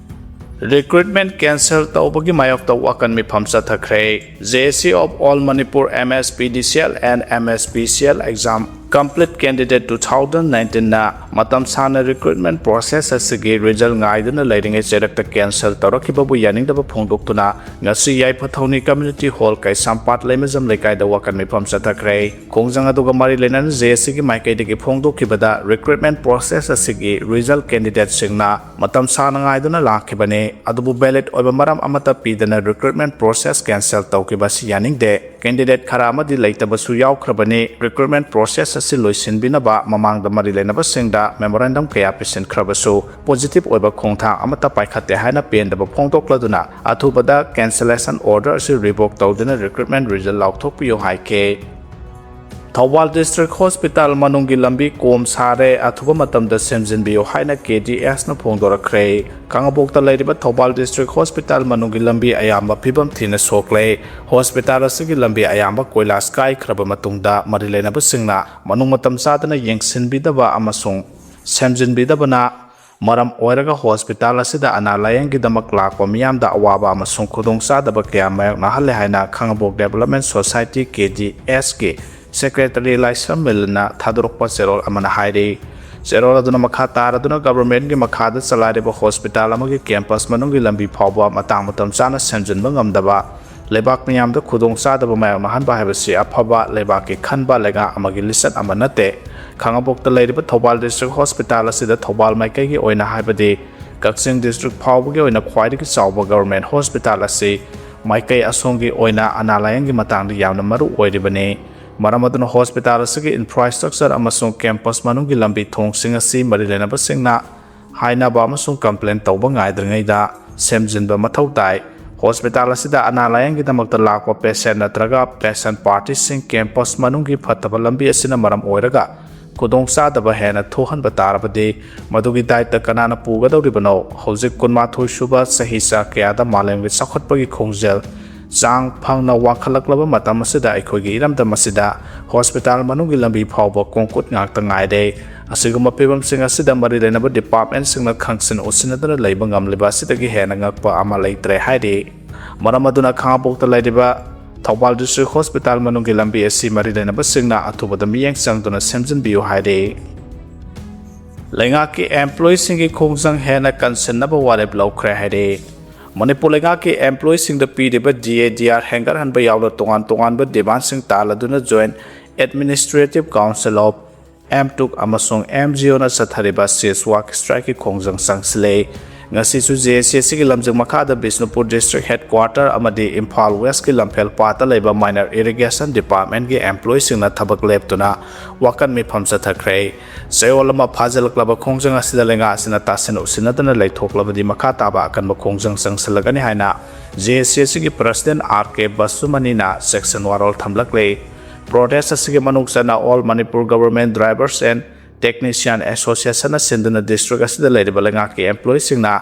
Recruitment cancel ꯇꯧꯕꯒꯤ ꯃꯥꯌꯣꯛꯇ ꯋꯥꯀꯟ ꯃꯤꯐꯝ ꯆꯠꯊꯈ꯭ꯔꯦ꯫ J A C of All Manipur, M S P D C L and M S P C L exam complete candidate two thousand nineteenꯅ ꯃꯇꯝ ꯁꯥꯡꯅ recruitment process ꯑꯁꯤꯒꯤ result ꯉꯥꯏꯗꯨꯅ ꯂꯩꯔꯤꯉꯩ ꯆꯩꯔꯛꯇ cancel ꯇꯧꯔꯛꯈꯤꯕꯕꯨ ꯌꯥꯅꯤꯡꯗꯕ ꯐꯣꯡꯗꯣꯛꯇꯨꯅ ꯉꯁꯤ ꯌꯥꯏꯐ ꯊꯧꯅꯤ community hall ꯀꯩꯁꯥꯝꯄꯥꯠ ꯂꯩꯃꯖꯝ ꯂꯩꯀꯥꯏꯗ ꯋꯥꯀꯟ ꯃꯤꯐꯝ ꯆꯠꯊꯈ꯭ꯔꯦ꯫ ꯈꯣꯡꯖꯪ ꯑꯗꯨꯒ ꯃꯔꯤ ꯂꯩꯅꯅ J A Cꯒꯤ ꯃꯥꯏꯀꯩꯗꯒꯤ ꯐꯣꯡꯗꯣꯛꯈꯤꯕꯗ recruitment process ꯑꯁꯤꯒꯤ result candidateꯁꯤꯡꯅ ꯃꯇꯝ ꯁꯥꯡꯅ ꯉꯥꯏꯗꯨꯅ ꯂꯥꯛꯈꯤꯕꯅꯤ꯫ ꯑꯗꯨꯕꯨ valid ꯑꯣꯏꯕ ꯃꯔꯝ ꯑꯃꯠꯇ ꯄꯤꯗꯅ recruitment process cancel ꯇꯧꯈꯤꯕ ꯑꯁꯤ ꯌꯥꯅꯤꯡꯗꯦ꯫ Candidate ꯈꯔ ꯑꯃꯗꯤ ꯂꯩꯇꯕꯁꯨ ꯌꯥꯎꯈ꯭ꯔꯕꯅꯤ꯫ Recruitment process ꯑꯁꯤ ꯂꯣꯏꯁꯤꯟꯕꯤꯅꯕ ꯃꯃꯥꯡꯗ ꯃꯔꯤ ꯂꯩꯅꯕꯁꯤꯡꯗ memorandum ꯀꯌꯥ ꯄꯤꯁꯤꯟꯈ꯭ꯔꯕꯁꯨ positive ꯑꯣꯏꯕ ꯈꯣꯡꯊꯥꯡ ꯑꯃꯠꯇ ꯄꯥꯏꯈꯠꯇꯦ ꯍꯥꯏꯅ ꯄꯦꯟꯗꯕ ꯐꯣꯡꯗꯣꯛꯂꯗꯨꯅ ꯑꯊꯨꯕꯗ cancellation order ꯑꯁꯤ revoke ꯇꯧꯗꯨꯅ recruitment result ꯂꯥꯎꯊꯣꯛꯄꯤꯌꯨ ꯍꯥꯏꯈꯤ꯫ ꯊꯧꯕꯥꯜ District Hospital ꯃꯅꯨꯡꯒꯤ ꯂꯝꯕꯤ ꯀꯣꯝ ꯁꯥꯔꯦ, ꯑꯊꯨꯕ ꯃꯇꯝꯗ ꯁꯦꯝꯖꯤꯟꯕꯤꯌꯨ ꯍꯥꯏꯅ K D Sꯅ ꯐꯣꯡꯗꯣꯔꯛꯈ꯭ꯔꯦ꯫ ꯈꯥꯉꯕꯣꯛꯇ ꯂꯩꯔꯤꯕ ꯊꯧꯕꯥꯜ District Hospital ꯃꯅꯨꯡꯒꯤ ꯂꯝꯕꯤ ꯑꯌꯥꯝꯕ ꯐꯤꯕꯝ ꯊꯤꯅ ꯁꯣꯛꯂꯦ꯫ Hospital ꯑꯁꯤꯒꯤ ꯂꯝꯕꯤ ꯑꯌꯥꯝꯕ ꯀꯣꯏꯂꯥꯁ ꯀꯥꯏꯈ꯭ꯔꯕ ꯃꯇꯨꯡꯗ ꯃꯔꯤ ꯂꯩꯅꯕꯁꯤꯡꯅ ꯃꯅꯨꯡ ꯃꯇꯝ ꯆꯥꯗꯅ ꯌꯦꯡꯁꯤꯟꯕꯤꯗꯕ ꯑꯃꯁꯨꯡ ꯁꯦꯝꯖꯤꯟꯕꯤꯗꯕꯅ ꯃꯔꯝ ꯑꯣꯏꯔꯒ hospital ꯑꯁꯤꯗ ꯑꯅꯥ ꯂꯥꯌꯦꯡꯒꯤꯗꯃꯛ ꯂꯥꯛꯄ ꯃꯤꯌꯥꯝꯗ ꯑꯋꯥꯕ ꯑꯃꯁꯨꯡ ꯈꯨꯗꯣꯡꯆꯥꯗꯕ ꯀꯌꯥ ꯃꯥꯌꯣꯛꯅꯍꯜꯂꯦ ꯍꯥꯏꯅ ꯈꯥꯉꯕꯣꯛ Development Society, K D Sꯀꯤ Secretary ꯂꯥꯏꯁ꯭ꯔꯝ ꯃꯤꯂꯟꯅ ꯊꯥꯗꯣꯔꯛꯄ ꯆꯦꯔꯣꯜ ꯑꯃꯅ ꯍꯥꯏꯔꯤ꯫ ꯆꯦꯔꯣꯜ ꯑꯗꯨꯅ ꯃꯈꯥ ꯇꯥꯔꯗꯨꯅ governmentꯀꯤ ꯃꯈꯥꯗ ꯆꯂꯥꯏꯔꯤꯕ hospital ꯑꯃꯒꯤ campus ꯃꯅꯨꯡꯒꯤ ꯂꯝꯕꯤ ꯐꯥꯎꯕ ꯃꯇꯥꯡ ꯃꯇꯝ ꯆꯥꯅ ꯁꯦꯝꯖꯤꯟꯕ ꯉꯝꯗꯕ, ꯂꯩꯕꯥꯛ ꯃꯤꯌꯥꯝꯗ ꯈꯨꯗꯣꯡꯆꯥꯗꯕ ꯃꯥꯌꯣꯛꯅꯍꯟꯕ ꯍꯥꯏꯕꯁꯤ ꯑꯐꯕ ꯂꯩꯕꯥꯛꯀꯤ ꯈꯟꯕ ꯂꯩꯉꯥꯛ ꯑꯃꯒꯤ ꯂꯤꯆꯠ ꯑꯃ ꯅꯠꯇꯦ꯫ ꯈꯥꯉꯕꯣꯛꯇ ꯂꯩꯔꯤꯕ ꯊꯧꯕꯥꯜ ꯗꯤꯁꯇ꯭ꯔꯤꯛ ꯍꯣꯁꯄꯤꯇꯥꯜ ꯑꯁꯤꯗ ꯊꯧꯕꯥꯜ ꯃꯥꯏꯀꯩꯒꯤ ꯑꯣꯏꯅ, ꯍꯥꯏꯕꯗꯤ ꯀꯛꯆꯤꯡ ꯗꯤꯁꯇ꯭ꯔꯤꯛ ꯐꯥꯎꯕꯒꯤ ꯑꯣꯏꯅ ꯈ꯭ꯋꯥꯏꯗꯒꯤ ꯆꯥꯎꯕ ꯒꯚꯔꯟꯃꯦꯟꯠ ꯍꯣꯁꯄꯤꯇꯥꯜ ꯑꯁꯤ ꯃꯥꯏꯀꯩ ꯑꯁꯣꯝꯒꯤ ꯑꯣꯏꯅ ꯑꯅꯥ ꯂꯥꯌꯦꯡꯒꯤ ꯃꯇꯥꯡꯗ ꯌꯥꯝꯅ ꯃꯔꯨ ꯑꯣꯏꯔꯤꯕꯅꯤ꯫ ꯃꯔꯝ ꯑꯗꯨꯅ ꯍꯣꯁꯄꯤꯇꯥꯜ ꯑꯁꯤꯒꯤ ꯏꯟꯐ꯭ꯔꯥꯁ꯭ꯇ꯭ꯔꯛꯆꯔ ꯑꯃꯁꯨꯡ ꯀꯦꯝꯄꯁ ꯃꯅꯨꯡꯒꯤ ꯂꯝꯕꯤ ꯊꯣꯡꯁꯤꯡ ꯑꯁꯤ ꯃꯔꯤ ꯂꯩꯅꯕꯁꯤꯡꯅ ꯍꯥꯏꯅꯕ ꯑꯃꯁꯨꯡ ꯀꯝꯄ꯭ꯂꯦꯟ ꯇꯧꯕ ꯉꯥꯏꯗ꯭ꯔꯤꯉꯩꯗ ꯁꯦꯝꯖꯤꯟꯕ ꯃꯊꯧ ꯇꯥꯏ꯫ ꯍꯣꯁꯄꯤꯇꯥꯜ ꯑꯁꯤꯗ ꯑꯅꯥ ꯂꯥꯌꯦꯡꯒꯤꯗꯃꯛꯇ ꯂꯥꯛꯄ ꯄꯦꯁꯦꯟꯠ ꯅꯠꯇ꯭ꯔꯒ ꯄꯦꯁꯦꯟꯠ ꯄꯥꯔꯇꯤꯁꯤꯡ ꯀꯦꯝꯄꯁ ꯃꯅꯨꯡꯒꯤ ꯐꯠꯇꯕ ꯂꯝꯕꯤ ꯑꯁꯤꯅ ꯃꯔꯝ ꯑꯣꯏꯔꯒ ꯈꯨꯗꯣꯡꯆꯥꯗꯕ ꯍꯦꯟꯅ ꯊꯣꯛꯍꯟꯕ ꯇꯥꯔꯕꯗꯤ, ꯃꯗꯨꯒꯤ ꯗꯥꯏꯇ ꯀꯅꯥꯅ ꯄꯨꯒꯗꯧꯔꯤꯕꯅꯣ? ꯍꯧꯖꯤꯛ ꯀꯨꯟꯃꯥꯊꯣꯏ ꯁꯨꯕ ꯆꯍꯤꯆꯥ ꯀꯌꯥꯗ ꯃꯥꯂꯦꯝꯒꯤ ꯆꯥꯎꯈꯠꯄꯒꯤ ꯈꯣꯡꯖꯦꯜ ꯆꯥꯡ ꯐꯪꯅ ꯋꯥꯡꯈꯠꯂꯛꯂꯕ ꯃꯇꯝ ꯑꯁꯤꯗ ꯑꯩꯈꯣꯏꯒꯤ ꯏꯔꯝꯗꯝ ꯑꯁꯤꯗ ꯍꯣꯁꯄꯤꯇꯥꯜ ꯃꯅꯨꯡꯒꯤ ꯂꯝꯕꯤ ꯐꯥꯎꯕ ꯀꯣꯡꯀꯨꯠ ꯉꯥꯛꯇ ꯉꯥꯏꯔꯦ꯫ ꯑꯁꯤꯒꯨꯝꯕ ꯐꯤꯕꯝꯁꯤꯡ ꯑꯁꯤꯗ ꯃꯔꯤ ꯂꯩꯅꯕ ꯗꯤꯄꯥꯔꯠꯃꯦꯟꯠꯁꯤꯡꯅ ꯈꯪꯁꯤꯟ ꯎꯁꯤꯟꯅꯗꯨꯅ ꯂꯩꯕ ꯉꯝꯂꯤꯕ ꯑꯁꯤꯗꯒꯤ ꯍꯦꯟꯅ ꯉꯛꯄ ꯑꯃ ꯂꯩꯇ꯭ꯔꯦ ꯍꯥꯏꯔꯤ꯫ ꯃꯔꯝ ꯑꯗꯨꯅ ꯈꯥꯉꯕꯣꯛꯇ ꯂꯩꯔꯤꯕ ꯊꯧꯕꯥꯜ ꯗꯤꯁꯇ꯭ꯔꯤꯛ ꯍꯣꯁꯄꯤꯇꯥꯜ ꯃꯅꯨꯡꯒꯤ ꯂꯝꯕꯤ ꯑꯁꯤ ꯃꯔꯤ ꯂꯩꯅꯕꯁꯤꯡꯅ ꯑꯊꯨꯕꯗ ꯃꯤꯠꯌꯦꯡ ꯆꯪꯗꯨꯅ ꯁꯦꯝꯖꯤꯟꯕꯤꯌꯨ ꯍꯥꯏꯔꯤ꯫ ꯂꯩꯉꯥꯛꯀꯤ ꯑꯦꯝꯄ꯭ꯂꯣꯌꯤꯁꯤꯡꯒꯤ ꯈꯣꯡꯖꯪ ꯍꯦꯟꯅ ꯀꯟꯁꯤꯟꯅꯕ ꯋꯥꯔꯦꯞ ꯂꯧꯈ꯭ꯔꯦ ꯍꯥꯏꯔꯤ꯫ ꯃꯅꯤꯄꯨꯔ ꯂꯩꯉꯥꯛꯀꯤ ꯑꯦꯝꯄ꯭ꯂꯣꯌꯤꯁꯤꯡꯗ ꯄꯤꯔꯤꯕ ꯗꯤ ꯑꯦ ꯗꯤ ꯑꯥꯔ ꯍꯦꯟꯒꯠꯍꯟꯕ ꯌꯥꯎꯅ ꯇꯣꯉꯥꯟ ꯇꯣꯉꯥꯟꯕ ꯗꯤꯃꯥꯟꯁꯤꯡ ꯇꯥꯜꯂꯗꯨꯅ joint administrative council of M ꯇꯨꯛ ꯑꯃꯁꯨꯡ ꯑꯦꯝ ꯖꯤ ꯑꯣꯅ ꯆꯠꯊꯔꯤꯕ ꯁꯤꯁ ꯋꯥꯛ ꯁ꯭ꯇ꯭ꯔꯥꯏꯛꯀꯤ ꯈꯣꯡꯖꯪ ꯆꯪꯁꯤꯜꯂꯦ꯫ ꯉꯁꯤꯁꯨ ꯖꯦ ꯑꯦꯁ ꯁꯤ ꯑꯁꯤꯒꯤ ꯂꯝꯖꯤꯡ ꯃꯈꯥꯗ ꯕꯤꯁꯅꯨꯄꯨꯔ ꯗꯤꯁꯇ꯭ꯔꯤꯛ ꯍꯦꯗꯀ꯭ꯋꯥꯇꯔ ꯑꯃꯗꯤ ꯏꯝꯐꯥꯜ ꯋꯦꯁꯀꯤ ꯂꯝꯐꯦꯜ ꯄꯥꯠꯇ ꯂꯩꯕ ꯃꯥꯏꯅꯔ ꯏꯔꯤꯒꯦꯁꯟ ꯗꯤꯄꯥꯔꯠꯃꯦꯟꯒꯤ ꯑꯦꯝꯄ꯭ꯂꯣꯌꯤꯁꯤꯡꯅ ꯊꯕꯛ ꯂꯦꯞꯇꯨꯅ ꯋꯥꯀꯠ ꯃꯤꯐꯝ ꯆꯠꯊꯈ꯭ꯔꯦ꯫ ꯆꯌꯣꯜ ꯑꯃ ꯐꯥꯖꯤꯜꯂꯛꯂꯕ ꯈꯣꯡꯖꯪ ꯑꯁꯤꯗ ꯂꯩꯉꯥꯛ ꯑꯁꯤꯅ ꯇꯥꯁꯤꯟ ꯎꯁꯤꯟꯅꯗꯅ ꯂꯩꯊꯣꯛꯂꯕꯗꯤ ꯃꯈꯥ ꯇꯥꯕ ꯑꯀꯟꯕ ꯈꯣꯡꯖꯪ ꯆꯪꯁꯤꯜꯂꯒꯅꯤ ꯍꯥꯏꯅ ꯖꯦ ꯑꯦꯁ ꯁꯤ ꯑꯁꯤꯒꯤ ꯄ꯭ꯔꯁꯤꯗꯦꯟꯠ ꯑꯥꯔ ꯀꯦ ꯕꯁꯨꯃꯅꯤꯅ ꯆꯦꯛꯁꯤꯟ ꯋꯥꯔꯣꯜ ꯊꯝꯂꯛꯂꯦ꯫ ꯄ꯭ꯔꯣꯇꯦꯁ ꯑꯁꯤꯒꯤ ꯃꯅꯨꯡ ꯆꯟꯅ all Manipur government drivers and technician ꯑꯦꯁꯣꯁꯤꯌꯦꯁꯟꯅ ꯁꯤꯟꯗꯨꯅ ꯗꯤꯁꯇ꯭ꯔꯤꯛ ꯑꯁꯤꯗ ꯂꯩꯔꯤꯕ ꯂꯩꯉꯥꯛꯀꯤ ꯑꯦꯝꯄ꯭ꯂꯣꯌꯤꯁꯤꯡꯅ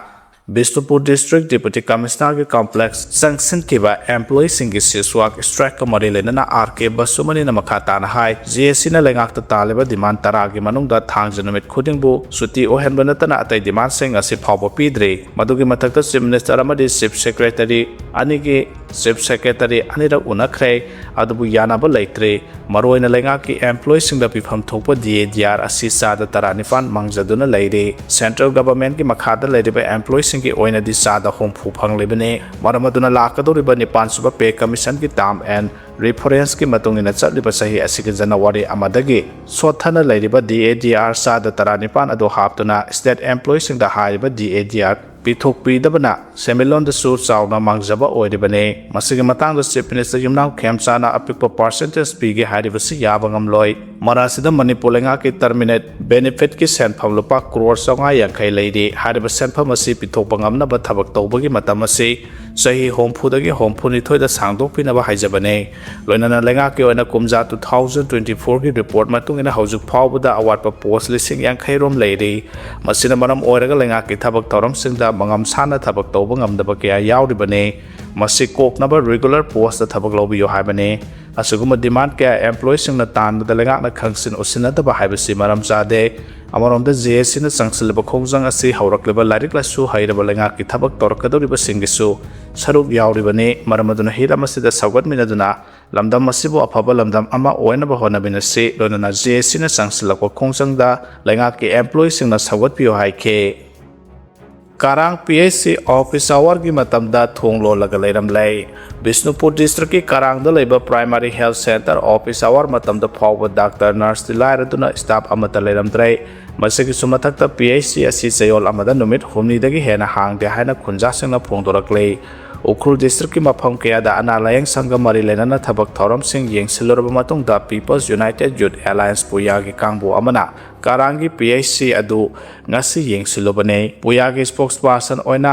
ꯕꯤꯁꯅꯨꯄꯨꯔ ꯗꯤꯁꯇ꯭ꯔꯤꯛ ꯗꯤꯄꯨꯇꯤ ꯀꯃꯤꯁꯅꯔꯒꯤ ꯀꯝꯄ꯭ꯂꯦꯛꯁ ꯆꯪꯁꯤꯟꯈꯤꯕ ꯑꯦꯝꯄ꯭ꯂꯣꯌꯤꯁꯤꯡꯒꯤ ꯁꯤꯁ ꯋꯥꯛ ꯁ꯭ꯇ꯭ꯔꯥꯏꯛꯀ ꯃꯔꯤ ꯂꯩꯅꯅ ꯑꯥꯔ ꯀꯦ ꯕꯁꯨꯃꯅꯤꯅ ꯃꯈꯥ ꯇꯥꯅ ꯍꯥꯏ, ꯖꯦ ꯑꯦꯁ ꯁꯤꯅ ꯂꯩꯉꯥꯛꯇ ꯇꯥꯜꯂꯤꯕ ꯗꯤꯃꯥꯟ ꯇꯔꯥꯒꯤ ꯃꯅꯨꯡꯗ ꯊꯥꯡꯖ ꯅꯨꯃꯤꯠ ꯈꯨꯗꯤꯡꯕꯨ ꯁꯨꯇꯤ ꯑꯣꯏꯍꯟꯕ ꯅꯠꯇꯅ ꯑꯇꯩ ꯗꯤꯃꯥꯟꯁꯤꯡ ꯉꯁꯤ ꯐꯥꯎꯕ ꯄꯤꯗ꯭ꯔꯤ꯫ ꯃꯗꯨꯒꯤ ꯃꯊꯛꯇ ꯆꯤꯐ ꯃꯤꯅꯤꯁꯇꯔ ꯑꯃꯗꯤ ꯆꯤꯐ ꯁꯦꯀ꯭ꯔꯦꯇꯔꯤ ꯑꯅꯤꯒꯤ Chief Secretary ꯑꯅꯤꯔꯛ ꯎꯅꯈ꯭ꯔꯦ, ꯑꯗꯨꯕꯨ ꯌꯥꯅꯕ ꯂꯩꯇ꯭ꯔꯤ꯫ ꯃꯔꯨꯑꯣꯏꯅ ꯂꯩꯉꯥꯛꯀꯤ employeeꯁꯤꯡꯗ ꯄꯤꯐꯝ ꯊꯣꯛꯄ D A D R ꯑꯁꯤ ꯆꯥꯗ ꯇꯔꯥꯅꯤꯄꯥꯟ ꯃꯥꯡꯖꯗꯨꯅ ꯂꯩꯔꯤ꯫ Central Governmentꯀꯤ ꯃꯈꯥꯗ ꯂꯩꯔꯤꯕ employeeꯁꯤꯡꯒꯤ ꯑꯣꯏꯅꯗꯤ ꯆꯥꯗ ꯍꯨꯝꯐꯨ ꯐꯪꯂꯤꯕꯅꯤ꯫ ꯃꯔꯝ ꯑꯗꯨꯅ ꯂꯥꯛꯀꯗꯧꯔꯤꯕ ꯅꯤꯄꯥꯟ ꯁꯨꯕ pay commissionꯒꯤ term and referenceꯀꯤ ꯃꯇꯨꯡ ꯏꯟꯅ ꯆꯠꯂꯤꯕ ꯆꯍꯤ ꯑꯁꯤꯒꯤ January ꯑꯃꯗꯒꯤ ꯁꯣꯠꯊꯅ ꯂꯩꯔꯤꯕ D A D R ꯆꯥꯗ ꯇꯔꯥꯅꯤꯄꯥꯟ ꯑꯗꯨ ꯍꯥꯞꯇꯨꯅ state employeeꯁꯤꯡꯗ ꯍꯥꯏꯔꯤꯕ D A D R ꯄꯤꯊꯣꯛꯄꯤꯗꯕꯅ ꯁꯦꯟꯃꯤꯠꯂꯣꯟꯗꯁꯨ ꯆꯥꯎꯅ ꯃꯥꯡꯖꯕ ꯑꯣꯏꯔꯤꯕꯅꯤ꯫ ꯃꯁꯤꯒꯤ ꯃꯇꯥꯡꯗ Chief Minister ꯌꯨꯝꯅꯥꯝ ꯈꯦꯝꯆꯥꯅ ꯑꯄꯤꯛꯄ percentage ꯄꯤꯒꯦ ꯍꯥꯏꯔꯤꯕꯁꯤ ꯌꯥꯕ ꯉꯝꯂꯣꯏ꯫ ꯃꯔꯥꯁꯤꯗ ꯃꯅꯤꯄꯨꯔ ꯂꯩꯉꯥꯛꯀꯤ terminate benefitꯀꯤ ꯁꯦꯟꯐꯝ ꯂꯨꯄꯥ ꯀ꯭ꯔꯣꯔ ꯆꯥꯝꯃꯉꯥ ꯌꯥꯡꯈꯩ ꯂꯩꯔꯤ꯫ ꯍꯥꯏꯔꯤꯕ ꯁꯦꯟꯐꯝ ꯑꯁꯤ ꯄꯤꯊꯣꯛꯄ ꯉꯝꯅꯕ ꯊꯕꯛ ꯇꯧꯕꯒꯤ ꯃꯇꯝ ꯑꯁꯤ ꯆꯍꯤ ꯍꯨꯝꯐꯨꯗꯒꯤ ꯍꯨꯝꯐꯨꯅꯤꯊꯣꯏꯗ ꯁꯥꯡꯗꯣꯛꯄꯤꯅꯕ ꯍꯥꯏꯖꯕꯅꯤ꯫ ꯂꯣꯏꯅꯅ ꯂꯩꯉꯥꯛꯀꯤ ꯑꯣꯏꯅ ꯀꯨꯝꯖꯥ two thousand twenty-fourꯒꯤ report ꯃꯇꯨꯡ ꯏꯟꯅ ꯍꯧꯖꯤꯛ ꯐꯥꯎꯕꯗ ꯑꯋꯥꯠꯄ post ꯂꯤꯁꯤꯡ ꯌꯥꯡꯈꯩ ꯔꯣꯝ ꯂꯩꯔꯤ꯫ ꯃꯁꯤꯅ ꯃꯔꯝ ꯑꯣꯏꯔꯒ ꯂꯩꯉꯥꯛꯀꯤ ꯊꯕꯛ ꯊꯧꯔꯝꯁꯤꯡꯗ ꯃꯉꯝ ꯁꯥꯅ ꯊꯕꯛ ꯇꯧꯕ ꯉꯝꯗꯕ ꯀꯌꯥ ꯌꯥꯎꯔꯤꯕꯅꯤ꯫ ꯃꯁꯤ ꯀꯣꯛꯅꯕ regular postꯇ ꯊꯕꯛ ꯂꯧꯕꯤꯌꯨ ꯍꯥꯏꯕꯅꯤ꯫ ꯑꯁꯤꯒꯨꯝꯕ demand ꯀꯌꯥ employeeꯁꯤꯡꯅ ꯇꯥꯟꯕꯗ ꯂꯩꯉꯥꯛꯅ ꯈꯪꯁꯤꯟ ꯎꯁꯤꯟꯅꯗꯕ ꯍꯥꯏꯕꯁꯤ ꯃꯔꯝ ꯆꯥꯗꯦ꯫ ꯑꯃꯔꯣꯝꯗ J A Cꯅ ꯆꯪꯁꯤꯜꯂꯤꯕ ꯈꯣꯡꯖꯪ ꯑꯁꯤ ꯍꯧꯔꯛꯂꯤꯕ ꯂꯥꯏꯔꯤꯛ ꯂꯥꯏꯁꯨ ꯍꯩꯔꯕ ꯂꯩꯉꯥꯛꯀꯤ ꯊꯕꯛ ꯇꯧꯔꯛꯀꯗꯧꯔꯤꯕꯁꯤꯡꯒꯤꯁꯨ ꯁꯔꯨꯛ ꯌꯥꯎꯔꯤꯕꯅꯤ꯫ ꯃꯔꯝ ꯑꯗꯨꯅ ꯍꯤꯔꯝ ꯑꯁꯤꯗ ꯁꯧꯒꯠꯃꯤꯟꯅꯗꯨꯅ ꯂꯝꯗꯝ ꯑꯁꯤꯕꯨ ꯑꯐꯕ ꯂꯝꯗꯝ ꯑꯃ ꯑꯣꯏꯅꯕ ꯍꯣꯠꯅꯃꯤꯟꯅꯁꯤ꯫ ꯂꯣꯏꯅꯅ J A Cꯅ ꯆꯪꯁꯤꯜꯂꯛꯄ ꯈꯣꯡꯖꯪꯗ ꯂꯩꯉꯥꯛꯀꯤ employeeꯁꯤꯡꯅ ꯁꯧꯒꯠꯄꯤꯌꯨ ꯍꯥꯏꯈꯤ꯫ ꯀꯔꯥꯡ P H C office hourꯒꯤ ꯃꯇꯝꯗ ꯊꯣꯡ ꯂꯣꯜꯂꯒ ꯂꯩꯔꯝꯂꯦ꯫ ꯕꯤꯁꯅꯨꯄꯨꯔ districtꯀꯤ ꯀꯔꯥꯡꯗ ꯂꯩꯕ primary health centre office hour ꯃꯇꯝꯗ ꯐꯥꯎꯕ doctor, nurseꯇꯤ ꯂꯥꯏꯔꯗꯨꯅ staff ꯑꯃꯠꯇ ꯂꯩꯔꯝꯗ꯭ꯔꯦ꯫ ꯃꯁꯤꯒꯤꯁꯨ ꯃꯊꯛꯇ P H C ꯑꯁꯤ ꯆꯌꯣꯜ ꯑꯃꯗ ꯅꯨꯃꯤꯠ ꯍꯨꯝꯅꯤꯗꯒꯤ ꯍꯦꯟꯅ ꯍꯥꯡꯗꯦ ꯍꯥꯏꯅ ꯈꯨꯟꯖꯥꯁꯤꯡꯅ ꯐꯣꯡꯗꯣꯔꯛꯂꯤ꯫ ꯎꯈ꯭ꯔꯨꯜ districtꯀꯤ ꯃꯐꯝ ꯀꯌꯥꯗ ꯑꯅꯥ ꯂꯥꯌꯦꯡ ꯁꯪꯒ ꯃꯔꯤ ꯂꯩꯅꯅ ꯊꯕꯛ ꯊꯧꯔꯝꯁꯤꯡ ꯌꯦꯡꯁꯤꯜꯂꯨꯔꯕ ꯃꯇꯨꯡꯗ People's United Youth Alliance ꯄꯨꯌꯥꯒꯤ ꯀꯥꯡꯕꯨ ꯑꯃꯅ ꯀꯔꯥꯡꯒꯤ P H C ꯑꯗꯨ ꯉꯁꯤ ꯌꯦꯡꯁꯤꯜꯂꯨꯕꯅꯤ꯫ ꯄꯨꯌꯥꯒꯤ spokesperson ꯑꯣꯏꯅ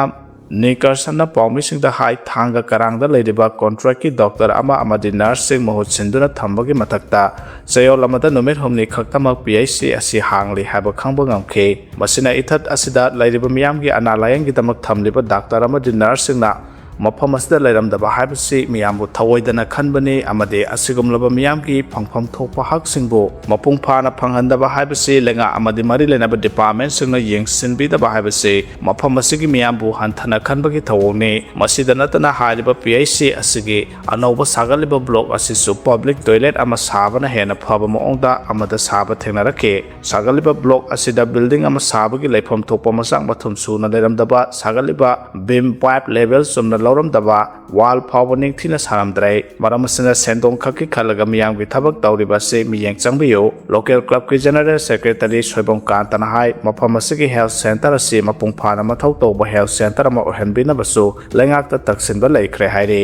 ꯅꯤꯀꯔꯁꯟꯅ ꯄꯥꯎꯃꯤꯁꯤꯡꯗ ꯍꯥꯏ, ꯊꯥꯡꯒ ꯀꯔꯥꯡꯗ ꯂꯩꯔꯤꯕ contractꯀꯤ doctor ꯑꯃ ꯑꯃꯗꯤ nurseꯁꯤꯡ ꯃꯍꯨꯠ ꯁꯤꯟꯗꯨꯅ ꯊꯝꯕꯒꯤ ꯃꯊꯛꯇ ꯆꯌꯣꯜ ꯑꯃꯗ ꯅꯨꯃꯤꯠ ꯍꯨꯝꯅꯤ ꯈꯛꯇꯃꯛ P H C ꯑꯁꯤ ꯍꯥꯡꯂꯤ ꯍꯥꯏꯕ ꯈꯪꯕ ꯉꯝꯈꯤ꯫ ꯃꯁꯤꯅ ꯏꯊꯠ ꯑꯁꯤꯗ ꯂꯩꯔꯤꯕ ꯃꯤꯌꯥꯝꯒꯤ ꯑꯅꯥ ꯂꯥꯌꯦꯡꯒꯤꯗꯃꯛ ꯊꯝꯂꯤꯕ doctor ꯑꯃꯗꯤ nurseꯁꯤꯡꯅ ꯃꯐꯝ ꯑꯁꯤꯗ ꯂꯩꯔꯝꯗꯕ ꯍꯥꯏꯕꯁꯤ ꯃꯤꯌꯥꯝꯕꯨ ꯊꯑꯣꯏꯗꯅ ꯈꯟꯕꯅꯤ ꯑꯃꯗꯤ ꯑꯁꯤꯒꯨꯝꯂꯕ ꯃꯤꯌꯥꯝꯒꯤ ꯐꯪꯐꯝ ꯊꯣꯛꯄ ꯍꯛꯁꯤꯡꯕꯨ ꯃꯄꯨꯡ ꯐꯥꯅ ꯐꯪꯍꯟꯗꯕ ꯍꯥꯏꯕꯁꯤ ꯂꯩꯉꯥꯛ ꯑꯃꯗꯤ ꯃꯔꯤ ꯂꯩꯅꯕ ꯗꯤꯄꯥꯔꯠꯃꯦꯟꯁꯤꯡꯅ ꯌꯦꯡꯁꯤꯟꯕꯤꯗꯕ ꯍꯥꯏꯕꯁꯤ ꯃꯐꯝ ꯑꯁꯤꯒꯤ ꯃꯤꯌꯥꯝꯕꯨ ꯍꯟꯊꯅ ꯈꯟꯕꯒꯤ ꯊꯧꯑꯣꯡꯅꯤ꯫ ꯃꯁꯤꯗ ꯅꯠꯇꯅ ꯍꯥꯏꯔꯤꯕ ꯄꯤ ꯑꯩꯆ ꯁꯤ ꯑꯁꯤꯒꯤ ꯑꯅꯧꯕ ꯁꯥꯒꯠꯂꯤꯕ ꯕ꯭ꯂꯣꯛ ꯑꯁꯤꯁꯨ ꯄꯕ꯭ꯂꯤꯛ ꯇꯣꯏꯂꯦꯠ ꯑꯃ ꯁꯥꯕꯅ ꯍꯦꯟꯅ ꯐꯕ ꯃꯑꯣꯡꯗ ꯑꯃꯗ ꯁꯥꯕ ꯊꯦꯡꯅꯔꯛꯈꯤ꯫ ꯁꯥꯒꯠꯂꯤꯕ ꯕ꯭ꯂꯣꯛ ꯑꯁꯤꯗ ꯕꯤꯜꯗꯤꯡ ꯑꯃ ꯁꯥꯕꯒꯤ ꯂꯩꯐꯝ ꯊꯣꯛꯄ ꯃꯆꯥꯛ ꯃꯊꯨꯝ ꯁꯨꯅ ꯂꯩꯔꯝꯗꯕ, ꯁꯥꯒꯠꯂꯤꯕ ꯕꯤꯝ ꯄꯥꯏꯞ ꯂꯦꯚꯦꯜ ꯆꯨꯝꯅ ꯂꯧꯔꯝꯗꯕ, ꯋꯥꯜ ꯐꯥꯎꯕ ꯅꯤꯡꯊꯤꯅ ꯁꯥꯔꯝꯗ꯭ꯔꯦ꯫ ꯃꯔꯝ ꯑꯁꯤꯅ ꯁꯦꯟꯗꯣꯡ ꯈꯛꯀꯤ ꯈꯜꯂꯒ ꯃꯤꯌꯥꯝꯒꯤ ꯊꯕꯛ ꯇꯧꯔꯤꯕ ꯑꯁꯤ ꯃꯤꯠꯌꯦꯡ ꯆꯪꯕꯤꯌꯨ꯫ ꯂꯣꯀꯦꯜ ꯀ꯭ꯂꯕꯀꯤ ꯖꯦꯅꯔꯦꯜ ꯁꯦꯀ꯭ꯔꯦꯇꯔꯤ ꯁꯣꯏꯕꯝ ꯀꯥꯟꯇꯅ ꯍꯥꯏ, ꯃꯐꯝ ꯑꯁꯤꯒꯤ ꯍꯦꯜꯊ ꯁꯦꯟꯇꯔ ꯑꯁꯤ ꯃꯄꯨꯡ ꯐꯥꯅ ꯃꯊꯧ ꯇꯧꯕ ꯍꯦꯜꯊ ꯁꯦꯟꯇꯔ ꯑꯃ ꯑꯣꯏꯍꯟꯕꯤꯅꯕꯁꯨ ꯂꯩꯉꯥꯛꯇ ꯇꯛꯁꯤꯟꯕ ꯂꯩꯈ꯭ꯔꯦ ꯍꯥꯏꯔꯤ꯫